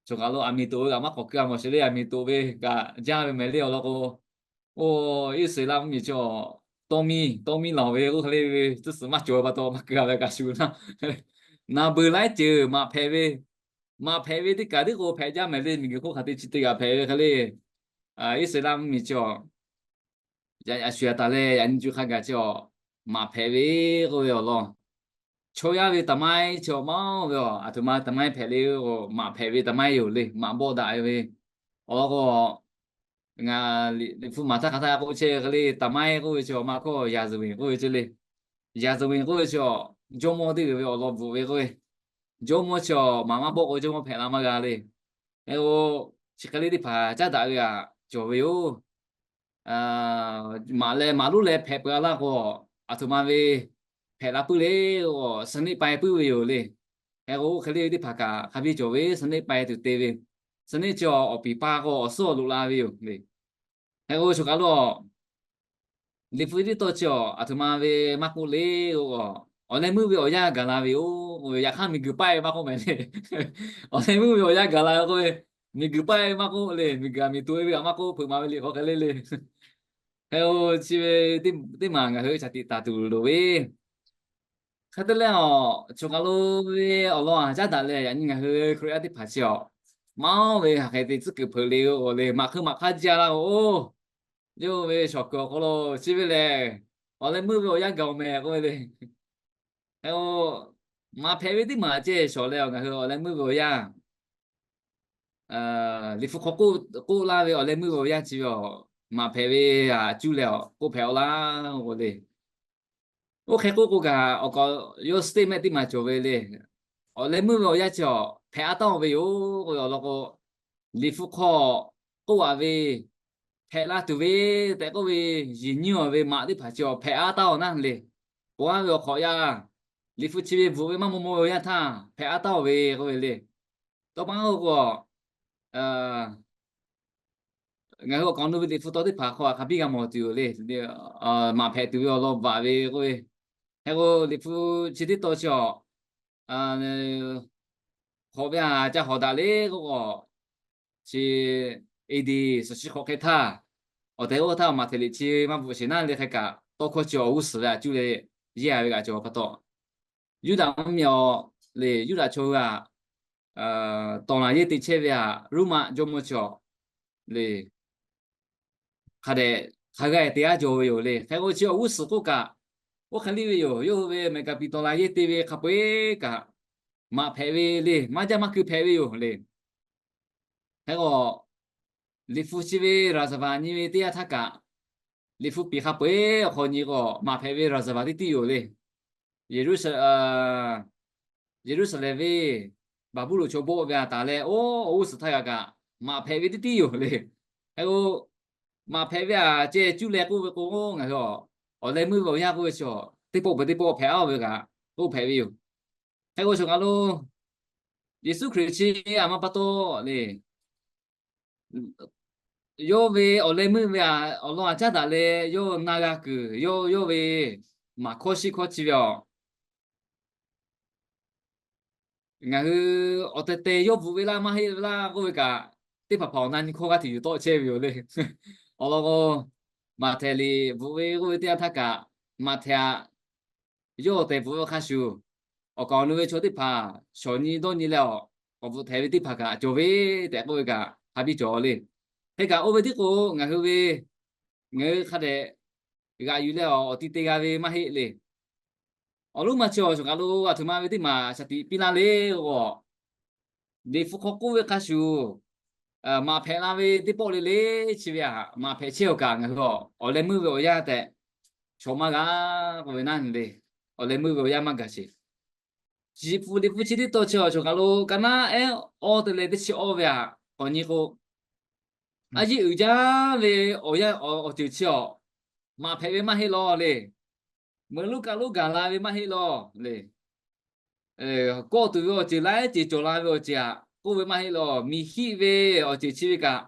chaw kaˬ lo aˬ miˍ toꞈ ve kaꞈ maˇ k'awꞈ keu-a mawˬ sheˍ le, aˬ miˍ toꞈ ve kaꞈ jaˇ ve mehˍ le awˬ lawn k'o, oˇ Iˉsaˍreˍlaˆ mvuhˇmiˬ chi awˬ tawˇ miˇ tawˇ miˇ laˬ ve k'oˆ hk'e le ve tcuhˉ suhˍ maˇ cawˬ ve pa taw maˇ keu-a ve kaꞈ shuˍ naˉ, na beuˬ laiˉ ceuˬ maꞈ hpehꞈ ve, maꞈ hpehꞈ ve teˇ kaˬ tiˉ k'o hpehꞈ jaˇ mehˍ le, miˬguiˬ hk'oˆ hk'aˬ te chi te kaꞈ hpehꞈ ve hk'e le. Iˉsaˍreˍlaˆ mvuhˇmiˬ chi awˬ a shu yaꞈ taˍ leh yaꞈ nyi cuˇ hk'a gaˬ chi awˬ maꞈ hpehꞈ ve k'oˆ ve awˬ lawn, chaw yaˇ ve သမိုင်း chi awˬ maˇ oˇ ve awˬ, aˬ htoꞈ ma သမိုင်း hpehꞈ le, maꞈ hpehꞈ ve သမိုင်း yoˬ le, maꞈ bawˆ daꞈ ve awˬ lawn k'o, ngaˬ liꞈ hpu maˍ htaˇ hk'aˬ htaˇ k'oˆ chehˇ ve hk'e le, သမိုင်း k'oˆ ve chi awˬ maˇ hkawˇ ရာဇဝင် k'oˆ ve ceh le. ရာဇဝင် k'oˆ ve chi awˬ jawˇmawˇ teˇ g'uiˬ ve awˬ lawn bvuhꞈ ve k'oˆ ve, jawˇmawˇ chi awˬ maꞈ maˇ bawˆ k'o jawˇmawˇ hpehꞈ la maˇ g'a le. Hk'e k'o, chi hk'e le teˇ hpaˍ caˉ daꞈ ve kaꞈ cawˬ ve yoˬ. Maꞈ leh maꞈ lonˉ leh hpehꞈ peuˬ-a laˇ k'o, aˬ htoꞈ ma ve hpehꞈ la puiˉ le k'o, စနစ်ပိုင်း puiˉ ve yoˬ le. Hk'e k'o, oˇ hk'e le ve teˇ hpaˍ kaꞈ hk'a biˇ cawˬ ve สำเร็จไป tuˬ te ve, สำเร็จ chi awˬ piˍ pa k'o awˬ suhˉ awˬ loꞈ la ve yoˬ le. Hk'e k'o, chaw kaˬ lo liꞈ hpu tiˉ tawˇ chi awˬ aˬ htoꞈ ma ve maˇ k'oˆ le k'o, awˬ leh meuˇ ve awˬ yanˇ gaˬ la ve yoˬ. Yaꞈ hk'aˇ miˬguiˬ paˆ-e maˇ k'oˆ mehˍ le. Awˬ leh meuˇ ve awˬ yanˇ gaˬ la ve k'oˆ ve, miˬguiˬ paˆ-e maˇ k'oˆ le, miˬguiˬ aˬ miˍ toꞈ-e ve kaꞈ maˇ k'oˆ, hpeuꞈ maˍ ve liꞈ hk'aw hk'e le le. Hk'e k'o, chi ve teˇ maˬ ngaˬ hui ca tiꞈ taˍ tuˬ loˍ ve. Hk'e te leh awˬ, chaw kaˬ lo ve awˬ lawn caˉ daꞈ leh yaꞈ nyi ngaˬ hui Hkriꞈ yaˇ teˇ hpaˍ chi awˬ, maˇ oˇ ve hk'aˬ hk'e te tcuhˉ kuiˬ hpeuꞈ le-o le, maꞈ hk'eu maꞈ hk'aˇ jaˇ laˇ-o. Yawˇ ve shawˍ kuiˬ awˬ hk'aw lo chi ve lehˬ, awˬ leh meuˇ ve awˬ yanˇ gaˬ-oˬ mehˍ k'oˆ ve le. Hk'e k'o, maꞈ hpehꞈ ve teˇ maˬ ceh shawˍ leh awˬ ngaˬ hui awˬ leh meuˇ ve awˬ yanˇ, liꞈ hpu hk'aw k'oˆ laˇ ve awˬ leh meuˇ ve awˬ yanˇ chi ve awˬ, maꞈ hpehꞈ ve a cuˇ leh awˬ k'oˆ hpehꞈ-aw laˇ k'o le. Oˇ hk'e k'oˆ k'o kaꞈ awˬ k'awꞈ yawˇ statement teˇ maˬ cawˬ ve le. Awˬ leh meuˇ ve awˬ yanˇ chi awˬ hpehꞈ-a taˇ-oˬ ve yoˬ k'oˆ ve awˬ lawn k'o, liꞈ hpu hk'aw k'oˆ-a ve, hpehꞈ la tuˬ ve tehꞈ k'oˆ ve, yehˬ nyiˇ-aˬ ve maꞈ teˇ hpaˍ chi awˬ hpehꞈ-a taˇ-oˬ naˉ le. K'oˆ-a ve awˬ hk'awꞈ yaˇ, liꞈ hpu chi ve bvuhꞈ ve maˇ maw maw ve awˬ yanˇ htaˇ hpehꞈ-a taˇ-oˬ ve k'oˆ ve le. Tawˇ pa-oˬ k'o, ngaˬ hui awˬ k'awꞈ nu ve liꞈ hpu taw teˇ hpaˍ hk'aw hk'a biˇ g'a mawˬ tuˬ yoˬ le. Maꞈ hpehꞈ tuˬ ve awˬ lawn bvuhꞈ ve k'oˆ ve, hk'e k'o liꞈ hpu chi tiˉ tawˇ chi awˬ, hk'awꞈ ve a ca hawˍ daꞈ le k'o, chi AD suhˍ chi hk'awꞈ hk'e htaˇ, awˬ tehˬ oˇ htaˇ maꞈ hteꞈ liꞈ chi maˇ bvuhꞈ sheˍ naˉ le. Hk'e kaꞈ tawˇ hkawˇ chi awˬ g'uˇ suhˍ ve a cuˇ leh yehˇ-a ve kaꞈ cawˬ pa taw, Yuˇdaꞈ mvuhˇmiˬ awˬ le, Yuˇdaꞈ chaw hui aꞈ tawˍ laˬ yehˇ te chehˇ ve aꞈ, Roˉmaꞈ jawˇmawˇ chi awˬ le, hk'a dehꞈ hk'a g'aˇ te-a jaw ve yoˬ le. Hk'e k'o chi awˬ g'uˇ suhˍ k'oˆ kaꞈ, oˇ hk'e le ve yoˬ. Yawˇ hui ve mehˬ kaꞈ piˍ tawˍ laˬ yehˇ te ve hk'a peu-eˬ kaꞈ, maꞈ hpehꞈ ve le, maˇ jaˇ maˇ keu hpehꞈ ve yoˬ le. Hk'e k'o, liꞈ hpu chi ve ရာဇဝင် nyi ve teˇ yanˇ htaˇ kaꞈ, liꞈ hpu piˍ hk'a peu-eˬ awˬ hk'aw nyi k'o maꞈ hpehꞈ ve ရာဇဝင် teˇ tiˉ yoˬ le. Yeˍruˆsaˍlehnˍ venˇ Baˍbuˍlonˍ chaw bawˆ ve aꞈ taˍ leh, oˇ awˬ g'uˇ suhˍ htaˇ g'a kaꞈ maꞈ hpehꞈ ve teˇ tiˉ yoˬ le. Hk'e k'o, maꞈ hpehꞈ ve aꞈ ceh cuˇ leh k'oˆ ve k'o, ngaˬ hui awˬ leh meuˇ ve awˬ yanˇ k'oˆ ve chi teˇ pawˆ peuˬ teˇ pawˆ hpehꞈ-a ve kaꞈ k'oˆ hpehꞈ ve yoˬ. Hk'e k'o, chaw kaˬ lo Yeˍsuˆ Hkriꞈ chi aꞈ ma pa taw le, yawˇ ve awˬ leh meuˇ ve awˬ lawn aꞈ caˉ daꞈ leh yawˇ na g'a kuiˬ, yawˇ yawˇ ve maˍ hkawˇ shiˆ hkawˇ chi ve aˬ, Ngaˬ hui awˬ tehˬ tehˬ yawˇ bvuhꞈ ve laˇ maˇ heˆ ve laˇ k'oˆ ve kaꞈ, teˇ hpaˍ hpaˍ awˬ na nyi hkawˇ g'aˇ hteꞈ yuˬ tawˆ chehˇ ve yoˬ le. Awˬ lawn k'o, Maꞈhtehˍ liꞈ bvuhꞈ ve k'oˆ ve teˇ yanˇ htaˇ kaꞈ, Maꞈhtehˍ aꞈ, yawˇ awˬ tehˬ bvuhꞈ ve hk'a shuˍ, awˬ kaˍ awˬ nu ve chaw teˇ hpaˍ shawˍ nyi dawˇ nyi leh awˬ, k'awꞈ bvuhꞈ htehꞈ ve teˇ hpaˍ kaꞈ cawˬ ve tehꞈ k'oˆ ve kaꞈ hk'a biˇ cawˬ le. Hk'e kaꞈ oˇ ve tiˉ k'o, ngaˬ hui ve, ngaˬ hui hk'a dehꞈ g'aꞈ yuˬ leh awˬ, awˬ ti te g'a ve maˇ heˆ le. Awˬ lonˉ ma chi awˬ shawˍ kaˬ lo aˬ htoꞈ ma ve teˇ maˬ shaˍ tiꞈ piˇ laˇ le k'o, Liꞈ hpu hk'aw k'oˆ ve hk'a shuˍ, maꞈ hpehꞈ la ve teˇ pawˆ le le chi ve aꞈ, maꞈ hpehꞈ chehˇ awˬ kaꞈ ngaˬ hui awˬ leh meuˇ ve awˬ yanˇ tehꞈ chaw maˇ g'a k'oˆ ve naˇ le. Awˬ leh meuˇ ve awˬ yanˇ maˇ gaˬ sheˍ. Liꞈ hpu, Liꞈ hpu chi teˇ tawn chi awˬ shawˍ kaˬ lo ka naˉ ehˉ awˇ te leh teˇ chi awˇ ve aꞈ k'awꞈ nyi k'o, a yeˇ uiˍ jaˇ ve awˬ yanˇ awˬ ceuˬ chi awˬ, maꞈ hpehꞈ ve maˇ heˆ law le. Meuꞈ lonˉ kaˆ lonˉ gaˬ la ve maˇ heˆ law le. Kawˆ tuˬ ve awˬ ceuˬ laiˉ ceuˬ cawˬ la ve awˬ ceuˬ aꞈ k'oˆ ve maˇ heˆ law. Miˬ hiˆ ve awˬ ceuˬ chi ve kaꞈ,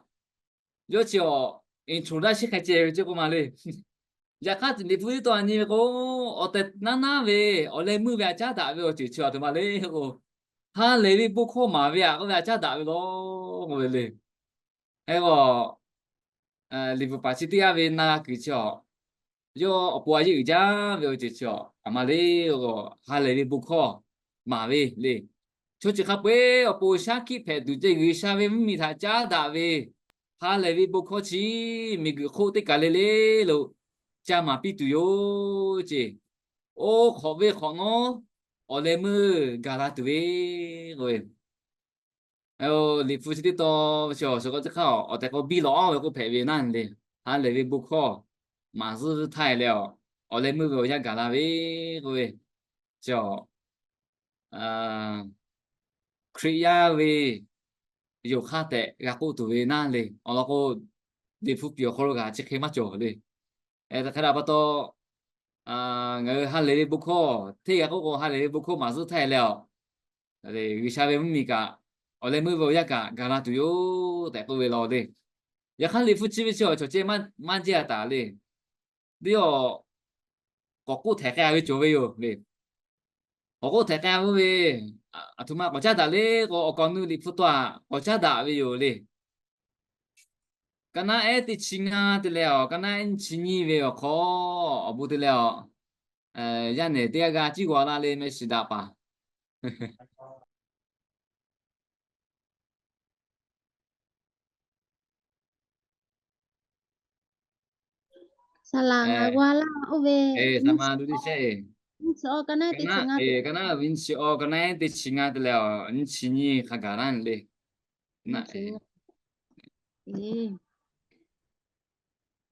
yawˇ chi awˬ introduction hk'a ceh ve ceh k'oˆ ma le. Yaꞈ hk'aˇ Liꞈ hpu teˇ tawn aꞈ nyi ve k'o, awˬ tehˬ naˉ naˉ ve awˬ leh meuˇ ve aꞈ caˉ daꞈ ve awˬ ceuˬ chi aˬ htoꞈ ma le k'o, ha lehˬ ve bon hkawˇ maˍ ve aꞈ k'oˆ ve aꞈ caˉ daꞈ ve law k'oˆ ve le. Hk'e k'o, Liꞈ hpu paˍ chi teˇ g'aˇ ve na g'a kuiˬ chi awˬ, yawˇ awˬ pon a yeˇ uiˍ jaˇ ve awˬ ceuˬ chi awˬ aˬ ma le k'o, ha lehˬ ve bon hkawˇ maˍ ve le. Chaw ceuˬ hk'a peu-eˬ awˬ pon shaˉ hkiˆ hpehꞈ tuˬ ceh G'uiˬsha ve mvuhˇmiˬ htaꞈ caˉ daꞈ ve ha lehˬ ve bon hkawˇ chi miˬguiˬ hk'oˆ teˇ kaˬ le le lo ca maˍ piˇ tuˬ yoˬ ceˬ. Oˇ hk'awꞈ ve hk'awꞈ nawˉ awˬ leh meuˇ gaˬ la tuˬ ve k'o, Liꞈ hpu chi teˇ tawn chi awˬ shawˍ k'o teˇ hk'aˇ awˬ tehˬ k'o biˇ lawꞈ aˉ ve k'oˆ hpehꞈ ve naˇ le. Ha lehˬ ve bon hkawˇ maˍ zuhˇ htaˇ leh awˬ, awˬ leh meuˇ ve awˬ yanˇ gaˬ la ve k'oˆ ve, chi awˬ Hkriꞈ yaˇ ve yonˍ hk'aˇ tehꞈ g'a k'oˆ tuˬ ve naˇ le. Awˬ lawn k'o, Liꞈ hpu piˍ awˬ hk'aw lo kaꞈ chi hk'e maˇ cawˬ le. Hk'e htaꞈ pa taw, ngaˬ hui ha lehˬ ve bon hkawˇ hteˇ g'a k'oˆ k'o, ha lehˬ ve bon hkawˇ maˍ zuhˇ htaˇ leh awˬ, G'uiˬsha ve mvuhˇmiˬ kaꞈ, awˬ leh meuˇ ve awˬ yanˇ kaꞈ gaˬ la tuˬ yoˬ tehꞈ k'oˆ ve law le. Yaꞈ hk'aˇ Liꞈ hpu chi ve chi awˬ cawˬ ceh maˇ jehˇ a taˍ le. Teˇ awˬ k'awꞈ k'oˆ htehꞈ k'ai ve cawˬ ve yoˬ le. K'awꞈ k'oˆ htehꞈ k'ai ve, aˬ htoꞈ ma k'awꞈ caˉ daꞈ le k'o, awˬ kaˍ awˬ nu Liꞈ hpu taw aꞈ k'awꞈ caˉ daꞈ ve yoˬ le. Ka naˉ ehˉ teˇ chi ngaˇ te leh awˬ, ka naˉ ehˉ nyiˇ chi nyiˇ ve awˬ hk'aw, awˬ bon te leh awˬ, yaˇ nehˬ teˇ g'aˇ g'a ciˉ g'aw la le meh shiˍ daꞈ paˍ. Saˍ laꞈ ngaˬ g'a laˇ oˇ ve, nyiˇ chi awˇ, ka naˉ ehˉ teˇ chi ngaˇ, ka naˉ ehˉ ve nyiˇ chi awˇ, ka naˉ ehˉ teˇ chi ngaˇ te leh awˬ, nyiˇ chi nyiˇ hk'a gaˬ laˇ le.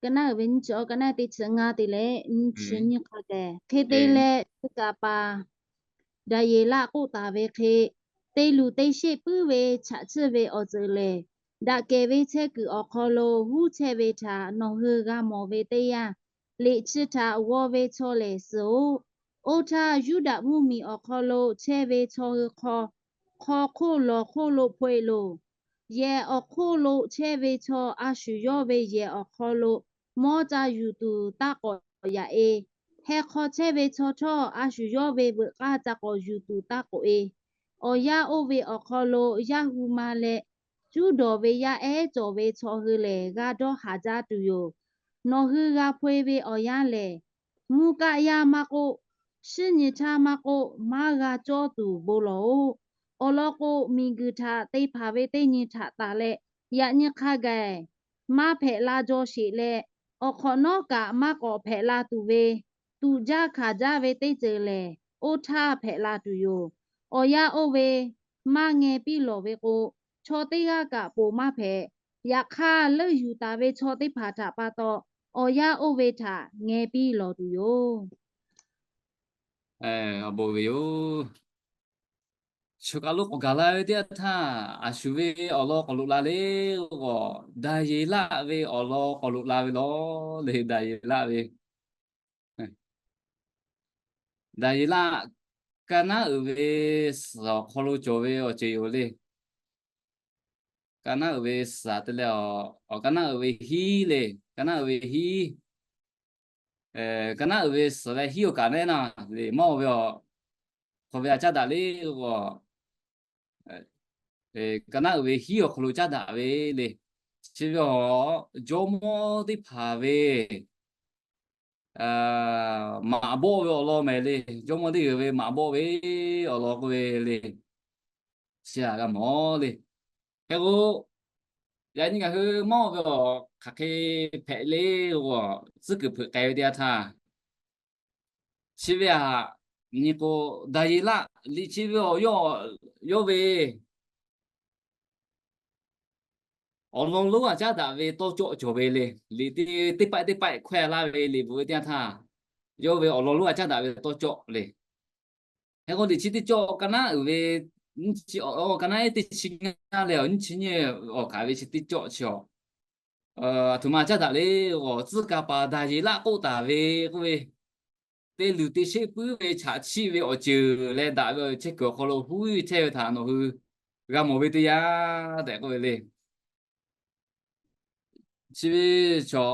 Ka naˉ ehˉ ve nyiˇ chi awˇ, ka naˉ ehˉ teˇ chi ngaˇ te leh nyiˇ chi nyiˇ hk'a gaˬ. Hk'e te leh, chi kaˍ paˍ Daˍyeˍlaˆ k'oˆ taˍ ve hk'e, te luˬ te sheˆ puiˉ ve chaꞈ chiˇ ve awˬ ceuˬ lehˬ, daꞈ kehˬ ve chehˇ kuiˬ awˬ hk'aw lo huˉ chehˇ ve htaꞈ nawˬ hui g'a mawˬ ve teˇ yanˇ, liꞈ chi htaꞈ g'aw ve chaw lehˬ suh-oˬ. Oˇ htaˇ, Yuˇdaꞈ mvuhˇmiˬ awˬ hk'aw lo chehˇ ve chaw hui hk'aw, hk'aw hk'oˆ lawˬ hk'oˆ lo hpaw-e loˬ. Yehˬ awˬ hk'oˆ lo chehˇ ve chaw a shu yawˇ ve yehˬ awˬ hk'aw lo mawˇ ca yuˬ tuˬ taˇ k'awꞈ yaꞈ-e. Heh hk'aw chehˇ ve chaw htawˇ, a shu yawˇ ve veuꞈ k'aˇ ca k'awꞈ yuˬ tuˬ taˇ k'oꞈ-e. Awˬ yanˇ oˇ ve awˬ hk'aw lo yaˇ hu ma leh, cuˉ dawˬ ve yaˇ ehˉ cawˬ ve chaw hui lehˬ, g'a dawˇ haˍ jaˇ tuˬ yoˬ. Nawˬ hui g'a hpaw-e ve awˬ yanˇ lehˬ, mvuhˇ kaˆ yaˇ maˇ k'oˆ, shinˉ nyi htaˇ maˇ k'oˆ, maˇ g'a cawˇ tuˬ bon lawˬ-oˬ. Awˬ lawn k'o, miˬguiˬ htaꞈ te hpanˍ ve teˇ nyi htaꞈ tanˬ leh, yaꞈ nyi hk'a gaˬ maˇ hpehꞈ la jaw sheˍ leh, awˬ hk'awꞈ nawˉ kaꞈ maˇ k'awꞈ hpehꞈ la tuˬ ve, tuꞈ jaˇ hkanˍ jaˇ ve teˇ ceuˬ lehˬ, oˇ htaˇ hpehꞈ la tuˬ yoˬ. Awˬ yanˇ oˇ ve maˇ ngeh piˇ lawˬ ve k'o, chaw teˇ g'aˇ kaꞈ ponˬ maˇ hpehꞈ. Yaꞈ hk'aˇ, leuˆ yuˬ taˍ ve chaw teˇ hpaˍ htaꞈ pa taw, awˬ yanˇ oˇ ve htaꞈ ngeh piˇ lawˬ tuˬ yoˬ. Awˬ bon ve yoˬ. Choˬ kaˬ lo k'awꞈ gaˬ la ve teˇ yanˇ htaˇ, a shu ve awˬ lawn k'awꞈ loꞈ la le k'o, Daˍyeˍlaˆ ve awˬ lawn k'awꞈ loꞈ la ve law le. Daˍyeˍlaˆ ve, Daˍyeˍlaˆ, ka naˉ uiˍ ve suhˍ awˬ hk'aw lo cawˬ ve awˬ ceuˬ yoˬ le. Ka naˉ uiˍ ve suhˍ te leh awˬ, awˬ ka naˉ uiˍ ve hiˉ le. Ka naˉ uiˍ ve hiˉ, ka naˉ uiˍ ve suhˍ leh hiˉ awˬ kaꞈ nehˉ na le, mawˇ ve awˬ hk'aw ve aꞈ caˉ daꞈ le k'o, ka naˉ uiˍ ve hiˉ awˬ hk'aw lo caˉ daꞈ ve le. Chi ve awˬ jawˇmawˇ teˇ hpaˍ ve maꞈ bawˆ ve awˬ lawn mehˍ le. Jawˇmawˇ teˇ g'aˇ ve maꞈ bawˆ ve awˬ lawn k'oˆ ve le. Chi aꞈ g'a mawˬ le. Hk'e k'o, yaꞈ nyi ngaˬ hui mawˇ ve awˬ hk'aˬ hk'e hpehꞈ le, tcuhˉ kuiˬ hpeuꞈ k'ai ve teˇ yanˇ htaˇ, chi ve aꞈ nyi k'o, Daˍyeˍlaˆ liꞈ chi ve awˬ yawˇ ve awˬ lawn lonˉ aꞈ caˉ daꞈ ve tawˇ cawˆ cawˬ ve le. Liꞈ teˇ paiˆ teˇ paiˆ hkawehˇ laˇ ve liꞈ bvuhꞈ ve teˇ yanˇ htaˇ, yawˇ ve awˬ lawn lonˉ aꞈ caˉ daꞈ ve tawˇ cawˆ le. Hk'e k'o, liꞈ chi teˇ cawˆ ka naˉ uiˍ ve, ka naˉ ehˉ teˇ chi ngaˇ leh awˬ nyiˇ chi nyiˇ awˬ kaˍ ve chi teˇ cawˆ chi awˬ, aˬ htoꞈ ma caˉ daꞈ le. Awˬ tcuhˉ ka paˍ Daˍyeˍlaˆ k'oˆ taˍ ve k'oˆ ve, te luˬ te sheˆ puiˉ ve chaꞈ chiˆ ve awˬ ceuˬ leh daꞈ ve awˬ chehˇ kuiˬ awˬ hk'aw lo huˉ chehˇ ve htaꞈ nawˬ hui g'a mawˬ ve teˇ yanˇ tehꞈ k'oˆ ve le. Chi ve chaw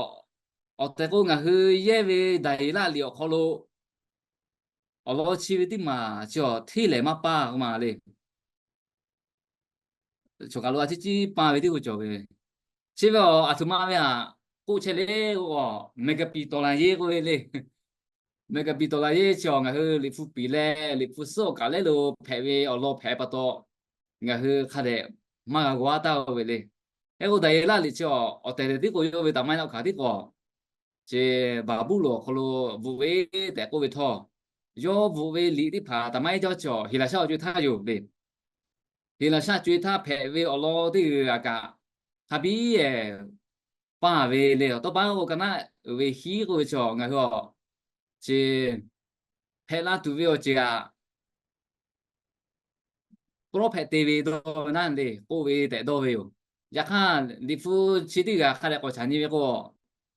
awˬ tehˬ k'o, ngaˬ hui yehˇ ve Daˍyeˍlaˆ liꞈ awˬ hk'aw lo awˬ lawn chi ve teˇ maˬ chi awˬ hteˇ lehˍ maˇ paˇ k'oˆ ma le. Chaw kaˬ lo a ciˉ ciˉ paˇ ve teˇ k'o cawˬ ve. Chi ve awˬ aˬ htoꞈ ma ve aꞈ k'oˆ chehˇ le k'o, megapitaw la yeˇ k'oˆ ve le. Megapitaw la yeˇ chi awˬ ngaˬ hui liꞈ hpu piˍ leh liꞈ hpu suhˉ awˬ kaꞈ lehˉ lo hpehꞈ ve awˬ lawn hpehꞈ pa taw, ngaˬ hui hk'a dehꞈ maˇ g'a g'aw taˇ ve le. Hk'e k'o, Daˍyeˍlaˆ liꞈ chi awˬ tehˬ tehˬ tiˉ k'o, yawˇ ve taˍ maˇ heˆ laˇ hkanˍ tiˉ k'o, chi Baˍbuˍlonˍ awˬ hk'aw lo bvuhꞈ ve tehꞈ k'oˆ ve htawˇ, yawˇ bvuhꞈ ve liꞈ teˇ hpaˍ taˍ maˇ heˆ jaˇ chi awˬ Heˍlaˍsaˆ awˬ co-e htaˇ yoˬ le. Heˍlaˍsaˆ co-e htaˇ hpehꞈ ve awˬ lawn teˇ g'uiˬ aꞈ kaꞈ hk'a biˉ ehˍ paˇ ve le. Awˬ tawˇ paˉ k'o, ka naˉ uiˍ ve hiˉ k'oˆ ve chi ngaˬ hui awˬ chi hpehꞈ la tuˬ ve awˬ ceuˬ aꞈ prophet te ve dawˇ ve naˉ le k'oˆ ve tehꞈ dawˇ ve yoˬ. Yaꞈ hk'aˇ, liꞈ hpu chi teˇ g'aˇ hk'a dehꞈ k'awꞈ caꞈ nyi ve k'o,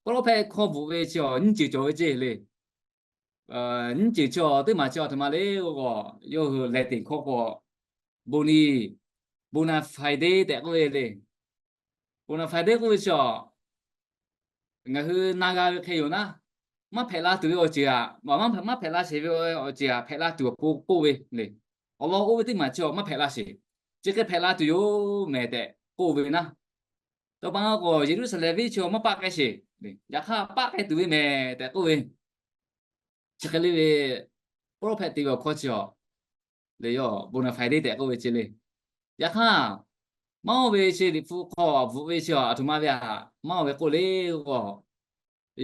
prophet hkawˇ bvuhꞈ ve chi awˬ nyiˇ ceuˬ cawˬ ve ceˇ le. Nyiˇ ceuˬ chi awˬ teˇ maˬ chi awˬ htoꞈ ma le k'o, yawˇ hui Latin hkawˇ k'o, boni, bona fide tehꞈ k'oˆ ve le. Bona fide k'oˆ ve chi awˬ, ngaˬ hui na g'a ve hk'e yoˬ naˉ, maˇ hpehꞈ la tuˬ ve awˬ ceuˬ aꞈ, maˇ hpehꞈ la sheˍ ve awˬ ceuˬ aꞈ hpehꞈ la tuˬ awˬ pon k'oˆ ve le. Awˬ lawn oˇ ve teˇ maˬ chi awˬ maˇ hpehꞈ la sheˍ. Chi hk'e hpehꞈ la tuˬ yoˬ mehˍ tehꞈ k'oˆ ve naˉ, tawˇ pa k'o, Yeˍruˆsaˍlehnˍ venˇ chi awˬ maˇ paˆ k'ai sheˍ. Yaꞈ hk'aˇ, paˆ k'ai tuˬ ve mehˍ tehꞈ k'oˆ ve, chi hk'e le ve prophet te ve awˬ hkawˇ chi awˬ le, yawˇ bona fide tehꞈ k'oˆ ve ce le. Yaꞈ hk'aˇ, maˇ oˇ ve chi liꞈ hpu hk'aw bvuhꞈ ve chi aˬ htoꞈ ma ve aꞈ maˇ oˇ ve k'oˆ le k'o,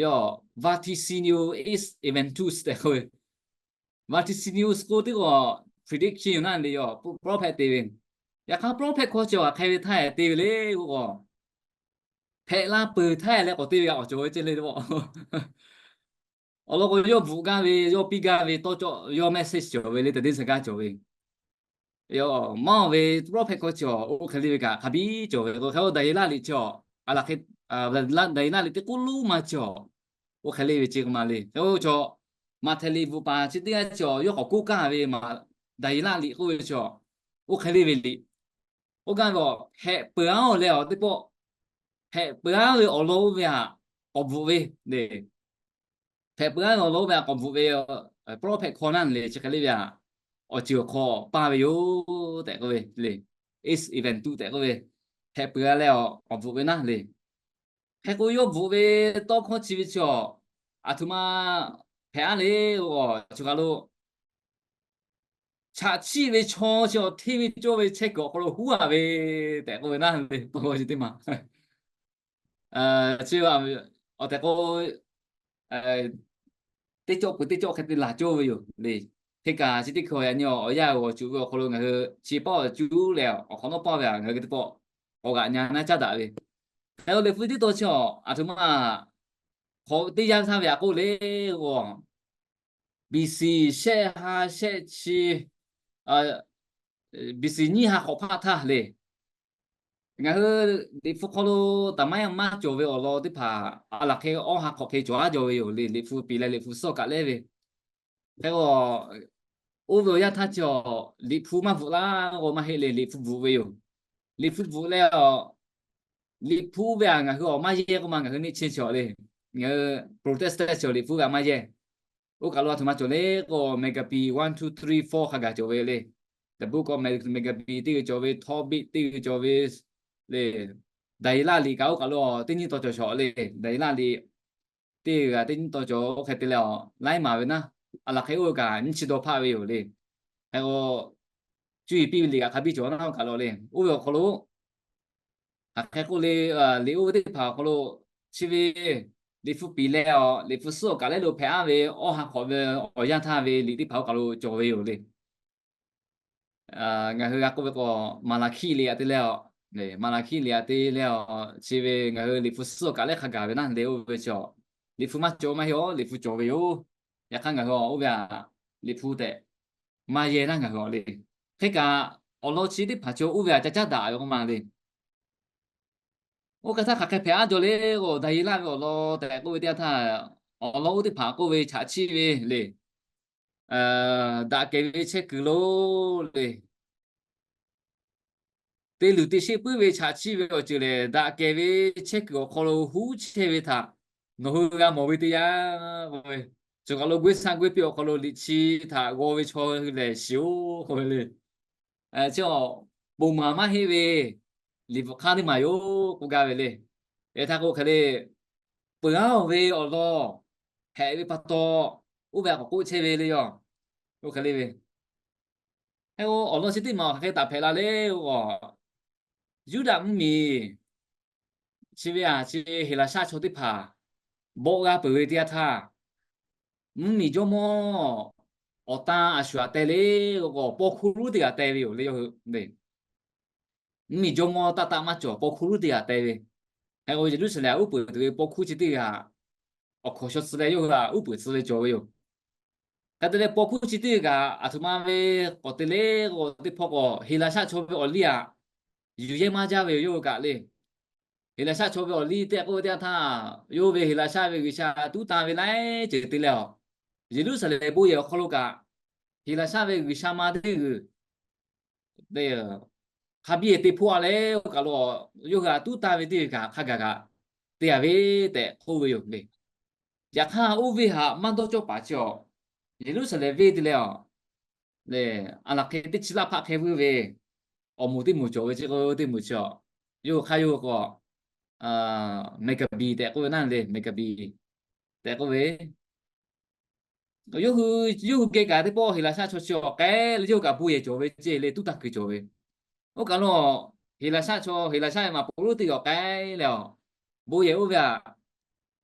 yawˇ vaticinio ex eventus tehꞈ k'oˆ ve, vaticinio k'oˆ teˇ k'o prediction yoˬ naˉ le, yawˇ prophet te ve. Yaꞈ hk'aˇ, prophet hkawˇ chi awˬ hk'aˬ hk'e ve htaˇ te ve le k'o, hpehꞈ la peuˬ htaˇ leh k'awꞈ te ve g'a awˬ cawˬ ve ce le. Awˬ lawn k'o, yawˇ bvuhꞈ gaˇ ve, yawˇ piˇ gaˇ ve tawˇ cawˆ, yawˇ message cawˬ ve le, teh teˇ sa gaˇ cawˬ ve. Maˇ oˇ ve prophet hkawˇ chi awˬ oˇ hk'e le ve kaꞈ hk'a biˉ cawˬ ve k'o, hk'e k'o Daˍyeˍlaˆ liꞈ chi awˬ, a laˬ hk'e, Daˍyeˍlaˆ liꞈ teˇ k'oˆ lonˉ ma chi awˬ, oˇ hk'e le ve ce k'o ma le. Hk'e k'o chaw, Maꞈhtehˍ liꞈ bvuhꞈ paˍ chi teˇ g'aˇ chi awˬ yawˇ k'awꞈ k'oˆ kaˇ ve maˬ, Daˍyeˍlaˆ liꞈ k'oˆ ve chi awˬ, oˇ hk'e le ve liꞈ. Oˇ gaˇ ve awˬ hpehꞈ peuˬ-aˉ leh awˬ teˇ pawˆ, hpehꞈ peuˬ-aˉ ve awˬ lawn oˇ ve aꞈ k'awꞈ bvuhꞈ ve le. Hpehꞈ peuˬ-aˉ ve awˬ lawn oˇ ve aꞈ k'awꞈ bvuhꞈ ve prophet hkawˇ naˉ le, chi hk'e le ve aꞈ, awˬ ceuˬ awˬ hk'aw paˇ ve yoˬ tehꞈ k'oˆ ve le. Ex eventus tehꞈ k'oˆ ve, hpehꞈ peuˬ-aˉ leh awˬ k'awꞈ bvuhꞈ ve naˉ le. Hk'e k'o, yawˇ bvuhꞈ ve tawˇ hkawˇ chi ve chi awˬ, aˬ htoꞈ ma hpehꞈ-aˉ le k'o, choˬ kaˬ lo chaꞈ chiˆ ve chaw chi awˬ hteˇ ve cawˇ ve chehˇ kuiˬ awˬ hk'aw lo huˉ-a ve tehꞈ k'oˆ ve naˉ le, tawˇ hkawˇ chi teˇ maˬ. Chi awˬ tehꞈ k'o, teˇ cawˆ peuˬ teˇ cawˆ hk'e te laˬ cawˇ ve yoˬ le. Hk'e kaꞈ chi teˇ hkui yaꞈ nyi awˬ yanˇ g'awˬ cuˬ ve awˬ hk'aw lo ngaˬ hui chi paˇ awˬ cuˉ leh awˬ hk'awꞈ nawˉ paˇ ve aꞈ ngaˬ hui teˇ pawˆ k'awꞈ g'aꞈ nyi naˉ caˉ daꞈ ve. Hk'e k'o, liꞈ hpu teˇ tawn chi awˬ aˬ htoꞈ ma hk'awꞈ teˇ yanˇ htaˇ ve aꞈ k'oˆ le k'o, B C shehˆ ha shehˆ chi, B C nyiˇ ha hk'awꞈ hpaˆ htaˇ le. Ngaˬ hui liꞈ hpu hk'aw lo taˍ maˇ maˇ cawˬ ve awˬ lawn teˇ hpaˍ a laˬ hk'e awˇ ha hk'awꞈ hk'e cawˬ-aˉ jaw ve yoˬ le, liꞈ hpu piˍ leh liꞈ hpu suhˉ kaꞈ lehˉ ve. Hk'e k'o, oˇ ve awˬ yanˇ htaˇ chi awˬ liꞈ hpu maˇ bvuhꞈ laˇ k'o maˇ heˆ le, liꞈ hpu bvuhꞈ ve yoˬ. Liꞈ hpu bvuhꞈ leh awˬ, liꞈ hpu ve aꞈ ngaˬ hui awˬ maˇ yehˇ k'oˆ ma, ngaˬ hui neˇ chi chi awˬ le, ngaˬ hui Protestant chi awˬ liꞈ hpu ve aꞈ maˇ yehˇ. Oˇ kaˬ lo aˬ htoꞈ ma cawˬ le k'o, megaphi one two three four hk'a gaˬ cawˬ ve le. Book of Maccabees teˇ g'uiˬ cawˬ ve, Tobit teˇ g'uiˬ cawˬ ve le. Daˍyeˍlaˆ liꞈ kaꞈ oˇ kaˬ lo teˇ nyiˇ taw cawˬ shawˍ le. Daˍyeˍlaˆ liꞈ teˇ g'uiˬ g'aꞈ teˇ nyiˇ taw cawˬ oˇ hk'e te leh a, laiˉ maˬ ve naˉ, a laˬ hk'e oˇ ve kaꞈ nyiˇ chi dawˇ hpaˆ ve yoˬ le. Hk'e k'o, cuˇ yiˍ piˇ ve liꞈ kaꞈ hk'a biˇ cawˬ naˉ oˇ kaˬ lo le. Oˇ ve awˬ hk'aw lo, hk'aˬ hk'e k'oˆ le, liꞈ oˇ ve teˇ hpaˍ awˬ hk'aw lo chi ve Liꞈ hpu piˍ leh a, Liꞈ hpu suhˉ awˬ kaꞈ lehˉ lo hpehꞈ aˉ ve awˇ ha hk'awꞈ ve awˬ yanˇ htaˇ ve liꞈ teˇ hpaˍ oˇ kaˬ lo cawˬ ve yoˬ le. Ngaˬ hui g'a k'oˆ ve k'o, Maˍlaˍhkiˆ liꞈ aꞈ te leh a, Maˍlaˍhkiˆ liꞈ aꞈ te leh a, chi ve ngaˬ hui Liꞈ hpu suhˉ awˬ kaꞈ lehˉ hk'a gaˬ ve naˉ le oˇ ve chi a, Liꞈ hpu maˇ cawˬ maˇ heˆ a, Liꞈ hpu cawˬ ve yoˬ. Yaꞈ hk'aˇ ngaˬ hui a oˇ ve a, Liꞈ hpu tehꞈ maˇ yehˇ naˉ ngaˬ hui a le. Hk'e kaꞈ, awˬ lawn chi teˇ hpaˍ chi oˇ ve a ca caˉ daꞈ ve k'oˆ ma le. Oˇ hk'e htaˇ hk'aˬ hk'e hpehꞈ aˉ jaw le k'o, Daˍyeˍlaˆ ve awˬ lawn tehꞈ k'oˆ ve teˇ yanˇ htaˇ, awˬ lawn oˇ teˇ hpaˍ k'oˆ ve chaꞈ chiˆ ve le. Daꞈ kehˬ ve chehˇ kuiˬ lo le. Te luˬ te sheˆ puiˉ ve chaꞈ chiˆ ve awˬ ceuˬ lehˬ, daꞈ kehˬ ve chehˇ kuiˬ awˬ hk'aw lo huˉ chehˇ ve htaꞈ nawˬ hui g'a mawˬ ve teˇ yanˇ k'oˆ ve, cawˬ kaˬ lo guˇ shaˆ guˇ piˇ awˬ hk'aw lo liꞈ chi htaꞈ g'aw ve chaw hui lehˬ shiˍ oˬ k'oˆ ve le. Chi a, bon maˍ maˇ heˆ ve liꞈ bvuhꞈ hk'aˇ teˇ maˬ yoˬ k'oˆ gaˇ ve le. Eˬ htaˇ k'o hk'e le, peuˬ aˉ ve awˬ lawn hpehꞈ ve pa taw, oˇ ve a k'awꞈ k'oˆ chehˇ ve le yoˬ. Oˇ hk'e le ve, hk'e k'o awˬ lawn chi teˇ maˬ hk'aˬ hk'e taˍ hpehꞈ la le k'o, Yuˇdaꞈ mvuhˇmiˬ chi ve a chi Heˍlaˍsaˆ chaw teˇ hpaˍ bawˆ g'aˇ peuˬ ve teˇ yanˇ htaˇ, mvuhˇmiˬ jawˇmawˇ awˬ tan a shuˍ aꞈ te le k'o, paw hkuˇ lonˉ teˇ g'aˇ te ve yoˬ le. Mvuhˇmiˬ jawˇmawˇ taˆ taˆ maˇ cawˬ, paw hkuˇ lonˉ teˇ g'aˇ te ve. Hk'e k'o Yeˍruˆsaˍlehnˍ uˉ peunˍ tuˬ ve paw hkuˇ chi teˇ g'aˇ awˬ hkawnˍ shaw tcuh leh yawˇ hui a uˉ peunˍ tcuh ve cawˬ ve yoˬ. Hk'e te leh paw hkuˇ chi teˇ g'aˇ aˬ htoꞈ ma ve k'awꞈ te le k'o, teˇ hpawˇ k'o Heˍlaˍsaˆ chaw ve awˬ liˇ aꞈ yuˬ yehˇ maˇ jaˇ ve yoˬ yawˇ hui kaꞈ le. Heˍlaˍsaˆ chaw ve awˬ liˇ tehꞈ k'oˆ ve teˇ yanˇ htaˇ, yawˇ ve Heˍlaˍsaˆ ve G'uiˬsha tuˉ tanˇ ve laiˉ ceuˬ te leh a, Yeˍruˆsaˍlehnˍ bon yehˬ awˬ hk'aw lo kaꞈ Heˍlaˍsaˆ ve G'uiˬsha ma teˇ g'uiˬ hk'a biˇ te hpoˆ a leh oˇ kaˬ lo, yawˇ hui a tuˉ tanˇ ve teˇ g'uiˬ kaꞈ hk'a gaˬ kaꞈ te a ve tehꞈ k'oˆ ve yoˬ le. Yaꞈ hk'aˇ oˇ ve htaꞈ maˇ dawˇ cawˇ paˍ chi a, Yeˍruˆsaˍlehnˍ venˇ te leh a, a laˬ hk'e teˇ chi laˇ hpaˆ hk'e vuiˇ ve awˬ moˍ teˇ moˍ cawˬ ve chi k'o, teˇ moˍ chi a, yawˇ hui hk'aˇ yawˇ hui k'o, Mehˍkaˍbiˍ tehꞈ k'oˆ ve naˉ le, Mehˍkaˍbiˍ tehꞈ k'oˆ ve Yawˇ hui, yawˇ hui geh kaꞈ teˇ pawˆ Heˍlaˍsaˆ chaw chi awˬ k'ai leh yawˇ hui kaꞈ bon yehˬ cawˬ ve ceˇ le, tuˉ tanˇ kuiˬ cawˬ ve. Oˇ kaˬ lo Heˍlaˍsaˆ chaw, Heˍlaˍsaˆ ve maꞈ poˍ lonˉ teˇ g'aˇ awˬ k'ai leh a, bon yehˬ oˇ ve aꞈ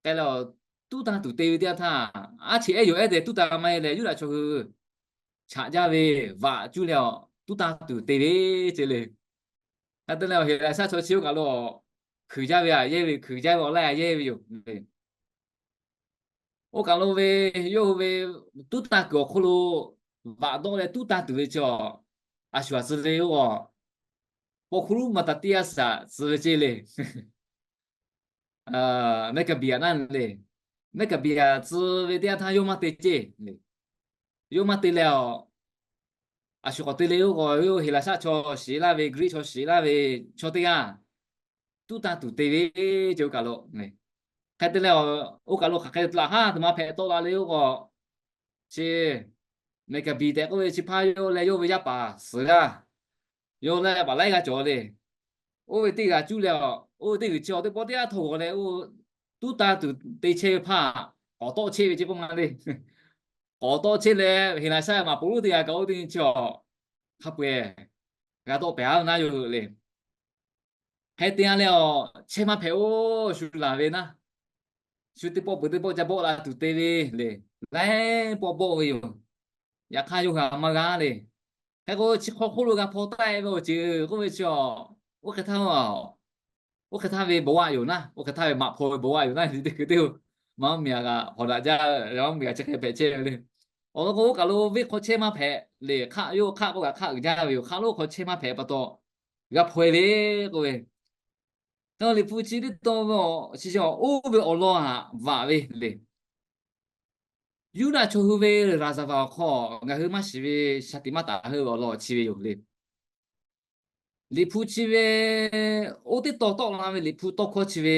k'ai leh a, tuˉ tanˇ tuˬ te ve teˇ yanˇ htaˇ, aˉ cheꞈ ehˉ yoˬ ehˉ tehꞈ tuˉ tanˇ maˇ heˆ leh Yuˇdaꞈ chaw hui chaꞈ jaˇ ve vaꞈ cuˇ leh a, tuˉ tanˇ tuˬ te ve ceˇ le. Hk'e te leh Heˍlaˍsaˆ chaw chi oˇ kaˬ lo hkui jaˇ ve aꞈ yehˇ ve, hkui jaˇ ve awˬ laiˉ a yehˇ ve yoˬ. Oˇ kaˬ lo ve, yawˇ hui ve tuˉ tanˇ kuiˬ awˬ hk'oˆ lo vaꞈ dawˆ leh tuˉ tanˇ tuˬ ve chi a, a shuˍ aꞈ tcuh ve oˇ a, paw hkuˇ lonˉ Maˍtaˍtiˆ a shaꞈ tcuh ve ceˇ le. Mehˍkaˍbiˍ aꞈ naˉ le. Mehˍkaˍbiˍ aꞈ tcuh ve teˇ yanˇ htaˇ yawˇ maˇ te ceˇ le. Yawˇ maˇ te leh a, a shuˍ k'awꞈ te le oˇ k'o, yawˇ Heˍlaˍsaˆ chaw shiˍ laˇ ve, Greek chaw shiˍ laˇ ve chaw teˇ g'aˇ tuˉ tanˇ tuˬ te ve ceˇ oˇ kaˬ lo. Hk'e te leh, oˇ kaˬ lo hk'aˬ hk'e laꞈ haˉ teꞈ ma hpehꞈ tawˆ la le oˇ k'o, chi Mehˍkaˍbiˍ tehꞈ k'oˆ ve chi hpaˇ yawˇ leh yawˇ ve yaˇ paˍ suhˍ g'aˇ, yawˇ leh paˍ laiˉ g'aˇ cawˬ le. Oˇ ve teˇ g'aˇ cuˇ leh a, oˇ ve teˇ g'uiˬ chi a teˇ pawˆ teˇ g'aˇ htawˇ g'aw leh, tuˉ tanˇ tuˬ te chehˇ ve hpaˇ k'awꞈ tawˆ chehˇ ve ceˇ k'oˆ ma le. K'awꞈ tawˆ chehˇ leh Heˍlaˍsaˆ maꞈ poˍ lonˉ teˇ g'aˇ kaꞈ oˇ teˇ nyi chi a, hk'a peu-eˬ g'a dawˆ pehˍ a ve naˉ yawˇ hui le. Hk'e te a leh a, chehˇ maˇ hpehꞈ oˬ, shu laˬ ve naˉ. Shu teˇ pawˆ peuˬ teˇ pawˆ ca bawˆ la tuˬ te ve le. Laiˉ pawˆ bawˆ ve yoˬ. Yaꞈ hk'aˇ yawˇ hui a maˇ g'a le. Hk'e k'o chi hk'aw hk'oˆ lo g'a hpaw taˆ e ve awˬ ceuˬ k'oˆ ve chi a, oˇ hk'e htaˇ, oˇ hk'e htaˇ ve bon aꞈ yoˬ naˉ, oˇ hk'e htaˇ ve maꞈ hpaw ve bon aꞈ yoˬ naˉ, teˇ hkui teˇ o, maˇ miˬ a g'a hawˍ daꞈ jaˇ, maˇ miˬ a chi hk'e hpehꞈ chehˇ ve le. Awˬ lawn k'o oˇ kaˬ lo venˇ hk'aw chehˇ maˇ hpehꞈ le, hk'aˆ yawˇ hk'aˆ k'oˆ kaꞈ hk'aˆ uiˍ jaˇ ve yoˬ. Hk'aˆ lonˉ hk'aw chehˇ maˇ hpehꞈ pa taw g'a hpaw e ve k'oˆ ve, Liꞈ hpu chi teˇ taw ve, chi chi oˇ ve awˬ lawn haꞈ vaꞈ ve le. Yuˇdaꞈ chaw hui ve ရာဇဝင် awˬ hk'aw ngaˬ hui maˇ shiˍ ve shaˍ tiꞈ maˇ taˍ heuˆ ve awˬ lawn chi ve yoˬ le. Liꞈ hpu chi ve oˇ teˇ taw tawˆ la ve Liꞈ hpu tawˇ hkawˇ chi ve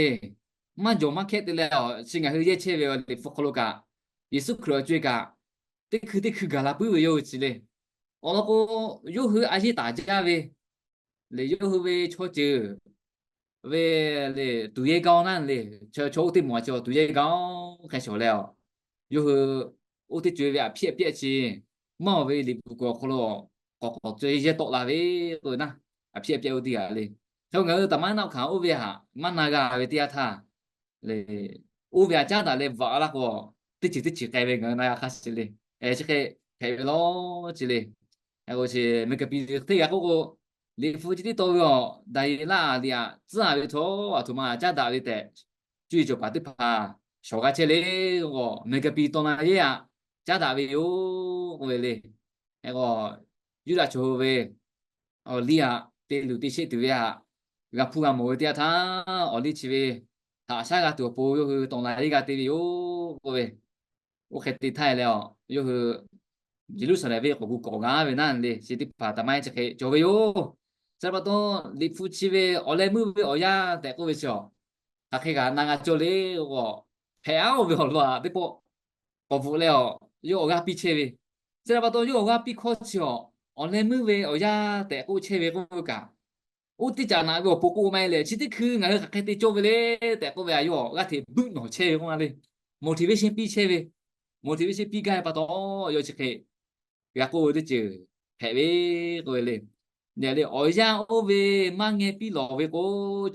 maˇ jawˬ maˇ hkehˇ te leh a, chi ngaˬ hui yehˇ chehˇ ve Liꞈ hpu hk'aw lo kaꞈ, Yeˍsuˆ Hkriꞈ awˬ co e kaꞈ teˇ hkui teˇ hkui gaˬ la puiˉ ve yoˬ chi le. Awˬ lawn k'o, yawˇ hui a yeˇ taˍ jaˇ ve le, yawˇ hui ve chaw ceuˬ ve le, သူရဲကောင်း naˇ le, chaw oˇ teˇ maˬ chi သူရဲကောင်း hk'e shawˍ leh a, yawˇ hui oˇ teˇ co-e ve အဖြစ်အပျက် chi maˇ oˬ ve Liꞈ hpu kuiˬ awˬ hk'aw lo k'awꞈ k'awꞈ co-e yehˇ tawˆ la ve k'oˆ ve naˇ, အဖြစ်အပျက် oˇ teˇ g'aˇ le. Hk'e ngaˬ hui taˍ maˇ naˆ hkanˍ oˇ ve htaꞈ maˇ na g'a ve teˇ yanˇ htaˇ le, oˇ ve htaꞈ caˉ daꞈ leh bvuhꞈ laˇ k'o, teˇ ceuˬ teˇ ceuˬ k'ai ve ngaˬ hui na g'a hk'aˇ sheˍ le. Chi hk'e hpehꞈ ve lawˇ ce le. Hk'e k'o chi မဂ္ဂင်္ဂရၢၼ်း teˇ g'aˇ k'oˆ k'o, Liꞈ hpu chi tiˉ taw ve a, Daˍyeˍlaˆ liꞈ htaꞈ tcuhˉ a ve htawˇ, a htoꞈ ma caˉ daꞈ ve tehꞈ, cuˇ yiˍ cawˬ paˍ teˇ hpaˍ shawˍ g'a chehˇ le k'o, မဂ္ဂင်္ဂရၢၼ်း taw na yehˇ htaꞈ caˉ daꞈ ve yoˬ k'oˆ ve le. Hk'e k'o, Yuˇdaꞈ chaw hui ve awˬ liˇ htaꞈ te luˬ te sheˆ tuˬ ve htaꞈ g'a hpuˇ g'a mawˬ ve teˇ yanˇ htaˇ, awˬ liˇ chi ve haꞈ shaˉ g'a tuˬ awˬ pon yawˇ hui taw na yehˇ g'a te ve yoˬ k'oˆ ve, oˇ hk'e te htaˇ leh a, yawˇ hui Yeˍruˆsaˍlehnˍ venˇ k'awꞈ gu k'awꞈ g'a ve naˇ le, chi teˇ hpaˍ taˍ maˇ heˆ chi hk'e cawˬ ve yoˬ. Chi pa taw, Liꞈ hpu chi ve awˬ leh meuˇ ve awˬ yanˇ tehꞈ k'oˆ ve chi a, hk'aˬ hk'e kaꞈ na g'a cawˇ le k'o, hpehꞈ aˉ oˇ ve awˬ lawn a teˇ pawˆ k'awꞈ bvuhꞈ leh a, yawˇ awˬ g'aˇ piˇ chehˇ ve. Chi pa taw, yawˇ awˬ g'aˇ piˇ hkawˇ chi a, awˬ leh meuˇ ve awˬ yanˇ tehꞈ k'oˆ chehˇ ve k'oˆ ve kaꞈ, oˇ teˇ caꞈ naꞈ ve awˬ pon k'oˆ maˇ heˆ leh, chi teˇ hkui ngaˬ hui hk'aˬ hk'e te cawˇ ve le tehꞈ k'oˆ ve a, yawˇ g'aˇ hteꞈ buiˆ nawˬ chehˇ ve k'oˆ ma le. Motivation piˇ chehˇ ve, motivation piˇ gaˇ ve pa taw, yawˇ chi hk'e g'a k'oˆ ve teˇ ceuˬ hpehꞈ ve k'oˆ ve le. Awˬ yanˇ oˇ ve maˇ ngeh piˇ lawˬ ve k'o,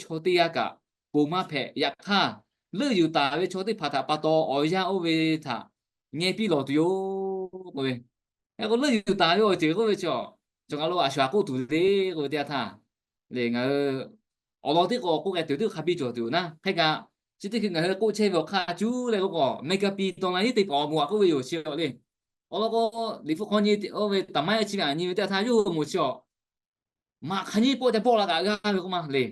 chaw teˇ g'aˇ kaꞈ pon maˇ hpehꞈ. Yaꞈ hk'aˇ, leuˆ yuˬ taˍ ve chaw teˇ hpaˍ htaꞈ pa taw, awˬ yanˇ oˇ ve htaꞈ ngeh piˇ lawˬ tuˬ yoˬ k'oˆ ve. Hk'e k'o, leuˆ yuˬ taˍ ve awˬ ceuˬ k'oˆ ve chi a, cawˬ ngaˬ lo a shuˍ a k'oˆ tuˬ le k'oˆ ve teˇ yanˇ htaˇ le, ngaˬ hui awˬ lawn teˇ k'o k'oˆ k'ai tuˬ teˇ hk'a biˇ cawˬ tuˬ naˇ. Hk'e kaꞈ, chi teˇ hkui ngaˬ hui k'oˆ chehˇ ve awˬ hk'aˇ cuˉ leh k'oˆ k'o, မဂ္ဂင်္ဂရၢၼ်း taw na yehˇ teˇ hpaˍ awˬ moˍ a k'oˆ ve yoˬ chi a le. Awˬ lawn k'o, Liꞈ hpu hk'aw nyi oˇ ve taˍ maˇ heˆ chi ve a nyi ve teˇ yanˇ htaˇ, yawˇ hui awˬ moˍ chi a, maꞈ hk'aˬ nyiˇ pawˆ ca bawˆ la kaꞈ g'aˇ ve k'oˆ ma le.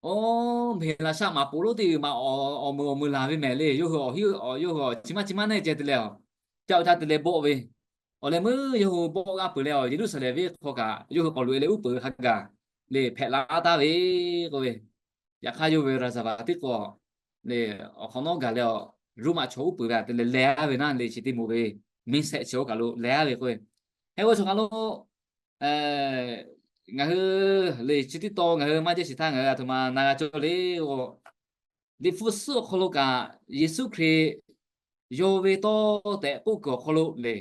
Oˇ, mehˬ laꞈ shaˆ maꞈ poˍ lonˉ teˇ g'uiˬ ma awˬ meuˍ awˬ meuˍ laˬ ve mehˍ le. Yawˇ hui, yawˇ hui chi maˇ chi maˇ neˇ ceh te leh a, ca oˇ ca te leh bawˆ ve. Awˬ leh meuˇ yawˇ hui bawˆ g'aˇ peuˬ leh a, Yeˍruˆsaˍlehnˍ venˇ hk'aw kaꞈ yawˇ hui k'awꞈ loꞈ e leh uˉ peunˍ ve hk'a gaˬ le hpehꞈ la taˍ ve k'oˆ ve. Yaꞈ hk'aˇ, yawˇ ve ရာဇဝင် teˇ k'o le, awˬ hk'awꞈ nawˉ gaˬ leh a, Roˉmaꞈ chaw uˉ peunˍ ve htaꞈ te leh leh aˉ ve naˇ le, chi teˇ moˍ ve မင်းဆက် chi oˇ kaˬ lo leh aˉ ve k'oˆ ve. Hk'e k'o, chaw kaˬ lo ngaˬ hui le chi tiˉ taw ngaˬ hui maˇ jehˇ shiˍ htaˇ ngaˬ hui a htoꞈ ma na g'a cawˇ le k'o, Liꞈ hpu suhˉ awˬ hk'aw lo kaꞈ Yeˍsuˆ Hkriꞈ yawˇ ve tawˇ tehꞈ k'oˆ kuiˬ awˬ hk'aw lo le,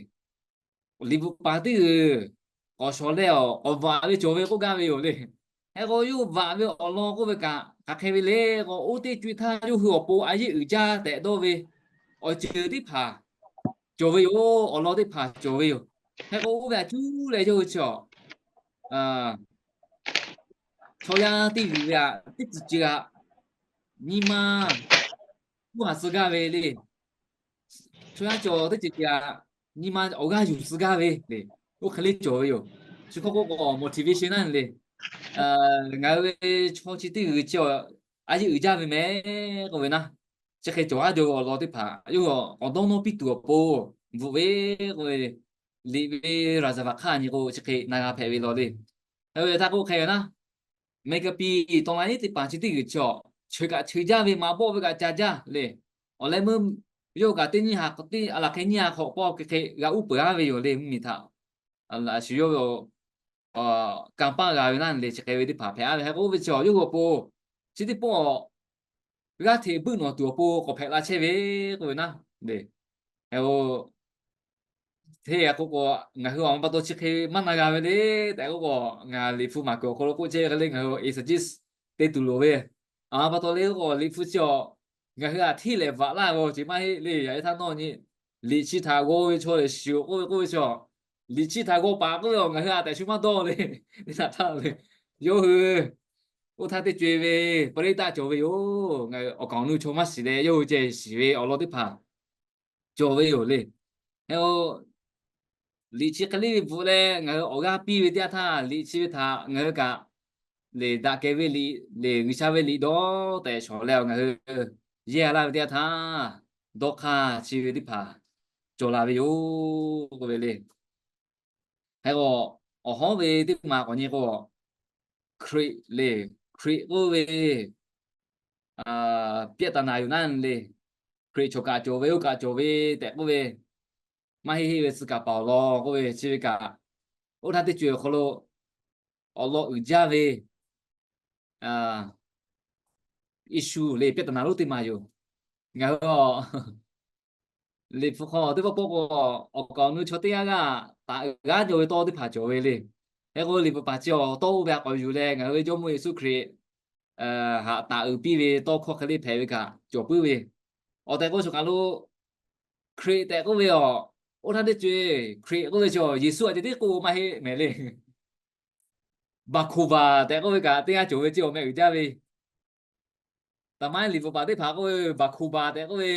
liꞈ bvuhꞈ paˍ teˇ g'uiˬ k'awꞈ shawˍ leh a, k'awꞈ bvuhꞈ ve cawˬ ve k'oˆ gaˇ ve yoˬ le. Hk'e k'o, yawˇ bvuhꞈ ve awˬ lawn k'oˆ ve kaꞈ hk'aˬ hk'e ve le k'o, oˇ teˇ co-e htaˇ yawˇ hui awˬ pon a yeˇ uiˍ jaˇ tehꞈ dawˇ ve awˬ ceuˬ teˇ hpaˍ cawˬ ve yoˬ. Awˬ lawn teˇ hpaˍ cawˬ ve yoˬ. Hk'e k'o, oˇ ve htaꞈ cuˉ leh yawˇ hui chi a, chaw yaˇ teˇ g'uiˬ ve htaꞈ teˇ ceuˬ ceuˬ htaꞈ nyi ma uˉ haˍ suh gaˇ ve le. Chaw yaˇ cawˬ teˇ ceuˬ ceuˬ htaꞈ nyi ma awˬ g'aˇ yuˬ suh gaˇ ve le. Oˇ hk'e le cawˬ ve yoˬ. Chi hk'oˆ k'o k'o, motivation naˇ le. Ngaˬ hui ve chaw chi teˇ g'uiˬ chi a, a yeˇ uiˍ jaˇ ve mehˍ k'oˆ ve naˇ, chi hk'e cawˬ haˉ jaw ve awˬ lawn teˇ hpaˍ yawˇ hui k'awꞈ dawˇ nawˇ piˇ tuˬ awˬ pon bvuhꞈ ve k'oˆ ve, liꞈ ve ရာဇဝင် hk'aˇ nyi k'o, chi hk'e na g'a hpehꞈ ve law le. Hk'e ve htaˇ k'oˆ hk'e ve naˇ, မဂ္ဂင်္ဂရၢၼ်း taw na yehˇ teˇ hpaˍ chi teˇ g'uiˬ chi a, cheuˬ kaꞈ cheuˬ jaˇ ve, maꞈ bawˆ ve kaꞈ ca jaˇ le. Awˬ leh meuˇ yawˇ hui kaꞈ teˇ nyiˇ ha, teˇ a laˬ hk'e nyiˇ ha hk'awꞈ pawˆ hk'e hk'e g'a uˉ peunˍ aˉ ve yoˬ le. Mvuhˇmiˬ htaꞈ a shu yawˇ ve kanˇ paˆ g'a ve naˇ le, chi hk'e ve teˇ hpaˍ hpehꞈ aˉ ve. Hk'e k'oˆ ve chi a, yawˇ hui awˬ pon chi teˇ pawˆ g'aˇ hteꞈ buiˆ nawˬ tuˬ awˬ pon k'awꞈ hpehꞈ la chehˇ ve k'oˆ ve naˇ le. Hk'e k'o, hteˇ g'a k'oˆ k'o, ngaˬ hui awˬ ma pa taw chi hk'e maˇ na g'a ve le tehꞈ k'oˆ k'o, ngaˬ liꞈ hpu maˍ kuiˬ awˬ hk'aw lo k'oˆ chehˇ ve hk'e le, ngaˬ hui awˬ e suhˍ jiˇ te tuˬ loˍ ve, awˬ ma pa taw le k'oˆ k'o, liꞈ hpu chi a, ngaˬ hui htaꞈ hteˇ lehˍ bvuhꞈ laˇ ve awˬ ceuˬ maˇ heˆ le. Yaꞈ e htaˇ nawˇ nyi, liꞈ chi htaꞈ g'aw ve chaw lehˬ shiˍ k'oˆ ve k'oˆ ve chi a, liꞈ chi htaꞈ g'aw paˍ k'oˆ ve a, ngaˬ hui a tehꞈ shu maˇ dawˇ le. Teˇ htaꞈ htaˇ le, yawˇ hui oˇ htaˇ teˇ co-e ve ပရိသတ် cawˬ ve yoˬ. Ngaˬ hui awˬ kaˍ awˬ nu chaw maˇ shiˍ leh, yawˇ hui ceh shiˍ ve awˬ lawn teˇ hpaˍ cawˬ ve yoˬ le. Hk'e k'o, liꞈ chi hk'e le ve bvuhꞈ leh ngaˬ hui awˬ g'aˇ piˇ ve teˇ yanˇ htaˇ, liꞈ chi ve htaꞈ ngaˬ hui kaꞈ le daꞈ kehˬ ve liꞈ le, G'uiˬsha ve liꞈ dawˇ tehꞈ shawˍ leh ngaˬ hui yehˇ laˇ ve teˇ yanˇ htaˇ, dawˇ hk'aˇ chi ve teˇ hpaˍ cawˬ la ve yoˬ k'oˆ ve le. Hk'e k'o, awˬ hawˉ ve teˇ maˬ k'awꞈ nyi k'o, Hkriꞈ le, Hkriꞈ k'oˆ ve ပြဿနာ yoˬ naˇ le. Hkriꞈ chaw kaꞈ cawˬ ve, oˇ kaꞈ cawˬ ve tehꞈ k'oˆ ve, maˇ heˆ heˆ ve tcuh kaˍ paˍ awˬ lawn k'oˆ ve chi ve kaꞈ, oˇ htaˇ teˇ co-eˬ awˬ hk'aw lo awˬ lawn uiˍ jaˇ ve issue le, piˇ taˍ naˍ lonˉ teˇ maˬ yoˬ. Ngaˬ hui liꞈ hpu hk'aw teˇ pawˆ pawˆ k'o, awˬ kaˍ awˬ nu chaw teˇ g'aˇ g'aˇ taˍ uiˍ g'aˇ cawˬ ve tawˇ teˇ hpaˍ cawˬ ve le. Hk'e k'o, liꞈ bvuhꞈ paˍ chi awˬ tawˇ oˇ ve a k'awꞈ yuˬ leh, ngaˬ hui ve Jawˇmawˇ Yeˍsuˆ Hkriꞈ haꞈ taˍ uiˍ piˇ ve tawˇ hkawˇ hk'e le hpehꞈ ve kaꞈ cawˬ puiˉ ve. Awˬ tehꞈ k'oˆ, choˬ kaˬ lo Hkriꞈ tehꞈ k'oˆ ve awˬ, oˇ htaˇ teˇ co-eˬ Hkriꞈ k'oˆ ve chi Yeˍsuˆ a ceh tiˉ k'oˆ maˇ heˆ mehˍ le. Baˍkoˍbaˍ tehꞈ k'oˆ ve kaꞈ teˇ g'aˇ cawˬ ve, chi awˬ meh uiˍ jaˇ ve. Taˍ maˇ liꞈ bvuhꞈ paˍ teˇ hpaˍ k'oˆ ve Baˍkoˍbaˍ tehꞈ k'oˆ ve,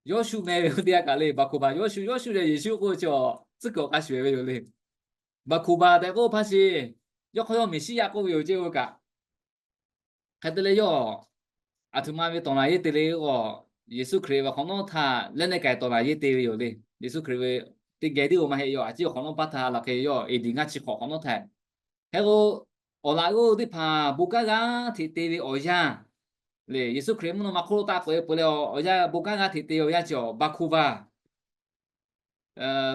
Yawˇshuˆ meh ve teˇ g'aˇ kaꞈ le. Baˍkoˍbaˍ Yawˇshuˆ, Yawˇshuˆ leh Yeˍsuˆ k'oˆ ve chi awˬ tcuhˉ kuiˬ awˬ k'a shuˍ ve yoˬ le. Baˍkoˍbaˍ tehꞈ k'oˆ hpaˇ sheˍ, yawˇ hk'aw yawˇ Meˍsiˉyaꞈ k'oˆ ve yoˬ ceˇ oˇ ve kaꞈ. Hk'e te leh yawˇ aˬ htoꞈ ma ve tawˍ naˍ yeˇ te le k'o, Yeˍsuˆ Hkriꞈ ve awˬ hk'awꞈ nawˉ htaˇ lehˉ nehˉ k'ai tawˍ naˍ yeˇ te ve yoˬ le. Yeˍsuˆ Hkriꞈ ve teˇ geh tiˉ oˇ maˇ heˆ, yawˇ a ciˉ awˬ hk'awꞈ nawˉ paˇ htaˇ laꞈ hk'e yawˇ eˍdiˍ ngaˇ chi hk'awꞈ hk'awꞈ nawˉ htaˇ. Hk'e k'o, awˬ laꞈ g'awˇ teˇ hpaˍ bon kanˉ g'aˇ hteꞈ te ve awˬ yanˇ le, Yeˍsuˆ Hkriꞈ mvuhˇ naw ma hk'oˆ lo taˆ k'oꞈ e peuˬ leh, awˬ yanˇ bon kanˉ g'aˇ hteꞈ te ve awˬ yanˇ chi awˬ Baˍkoˍbaˍ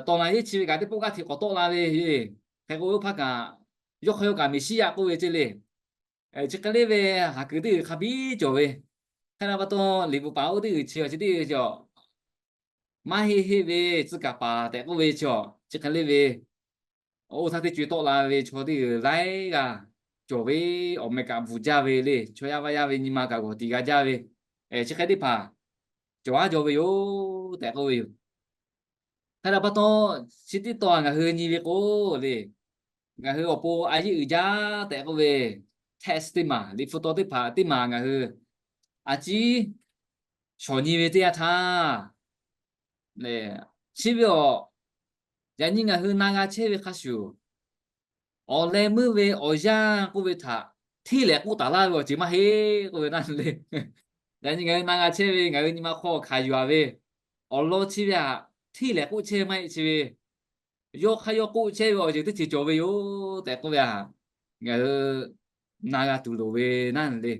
tawˍ naˍ yeˇ chi ve kaꞈ teˇ pawˆ g'aˇ hteꞈ k'awꞈ tawˆ la ve. Hk'e k'o, oˇ hpaˇ kaꞈ yawˇ hk'aw yawˇ kaꞈ Meˍsiˉyaꞈ k'oˆ ve ceˇ le. Chi hk'e le ve haˍ kuiˬ teˇ g'uiˬ hk'a biˇ cawˬ ve. Hk'e la pa taw, liꞈ bvuhꞈ paˍ oˇ teˇ g'uiˬ chi awˬ chi teˇ g'uiˬ cawˬ maˇ heˆ heˆ ve tcuh kaˍ paˍ tehꞈ k'oˆ ve chi awˬ chi hk'e le ve, oˇ htaˇ teˇ co-eˬ tawˆ la ve chaw teˇ g'uiˬ laiˉ g'aˇ cawˬ ve, awˬ meh kaꞈ bvuhˬ jaˇ ve le, chaw yaˇ vaˇ yaˇ ve nyi ma kaꞈ g'awˬ tiꞈ g'a jaˇ ve, chi hk'e teˇ hpaˍ cawˬ haˉ jaw ve yoˬ tehꞈ k'oˆ ve yoˬ. Hk'e la pa taw, chi teˇ taw ngaˬ hui nyi ve k'o le, ngaˬ hui awˬ pon a yeˇ uiˍ jaˇ tehꞈ k'oˆ ve, text teˇ maˬ, liꞈ hpu taw teˇ hpaˍ teˇ maˬ ngaˬ hui a ciˉ shawˍ nyi ve teˇ yanˇ htaˇ, chi ve awˬ, yaꞈ nyi ngaˬ hui na g'a chehˇ ve hk'a shuˍ, awˬ leh meuˇ ve awˬ yanˇ k'oˆ ve htaꞈ hteˇ lehˍ k'oˆ taˍ laˇ ve awˬ ceuˬ maˇ heˆ k'oˆ ve naˇ le. Yaꞈ nyi ngaˬ hui na g'a chehˇ ve, ngaˬ hui nyi ma hk'aw hkanˍ yuˬ-a ve awˬ lawn chi ve htaꞈ hteˇ lehˍ k'oˆ chehˇ maˇ heˆ. Chi ve yawˇ hk'aˇ yawˇ k'oˆ chehˇ ve awˬ ceuˬ teˇ ceuˬ cawˬ ve yoˬ tehꞈ k'oˆ ve htaꞈ ngaˬ hui na g'a tuˬ loˍ ve naˇ le.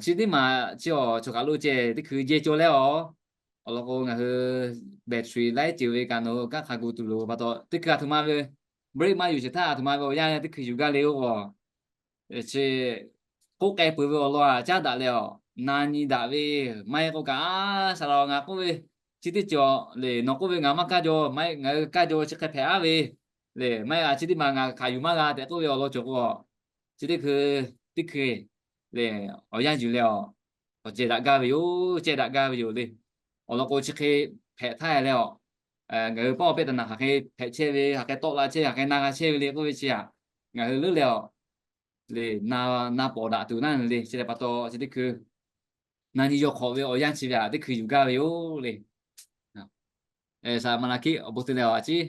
Chi teˇ maˬ chi awˬ choˬ kaˬ lo ceh teˇ hkui jehˇ cawˇ leh awˬ, awˬ lawn k'o ngaˬ hui battery laiˉ ceuˬ ve kaꞈ nawˬ hui kanˉ hk'a gu tuˬ loˍ pa taw, teˇ hkui a htoꞈ ma ve break maˇ yuˬ sheˍ htaˇ, a htoꞈ ma ve awˬ yanˇ teˇ hkui yuˬ gaˇ le oˇ, chi k'oˆ k'ai peuˬ ve awˬ lawn a caˉ daꞈ leh awˬ, na nyi daꞈ ve maˇ heˆ k'o kaꞈ, a shaˍ laꞈ ngaˬ k'oˆ ve chi teˇ cawˬ le, nawˬ k'oˆ ve ngaˬ maˇ kaˇ jaw, maˇ heˆ ngaˬ hui kaˇ jaw chi hk'e hpehꞈ aˉ ve le, maˇ heˆ a chi teˇ maˬ ngaˬ hkanˍ yuˬ maˇ g'a tehꞈ k'oˆ ve awˬ lawn cawˬ k'o, chi teˇ hkui teˇ hkui le awˬ yanˇ yuˬ leh awˬ, awˬ ceh daꞈ gaˇ ve yoˬ, ceh daꞈ gaˇ ve yoˬ le. Awˬ lawn k'o chi hk'e hpehꞈ htaˇ leh awˬ, ngaˬ hui paˉ awˬ pehˇ taˍ naˍ hk'aˬ hk'e hpehꞈ chehˇ ve, hk'aˬ hk'e tawˆ la chehˇ, hk'aˬ hk'e na g'a chehˇ ve le k'oˆ ve chi htaꞈ ngaˬ hui leuˉ leh awˬ le, na pawˍ daꞈ tuˬ naˇ le. Chi lehˬ pa taw chi teˇ hkui na nyi yaw hk'awꞈ ve awˬ yanˇ chi ve htaꞈ teˇ hkui yuˬ gaˇ ve yoˬ le. Saˍ laꞈ Maˍlaˍhkiˆ awˬ bon te leh awˬ a ciˉ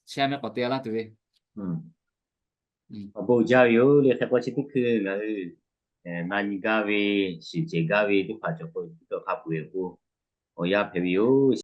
chi a mehˆ k'awꞈ te laˇ tuˬ ve awˬ bon jaˇ ve yoˬ le. Hk'e k'o chi teˇ hkui ngaˬ hui na nyi gaˇ ve, shiˍ cehˬ gaˇ ve teˇ hpaˍ cawˬ k'o, hk'a peu-eˬ k'o awˬ yanˇ hpehꞈ ve yoˬ.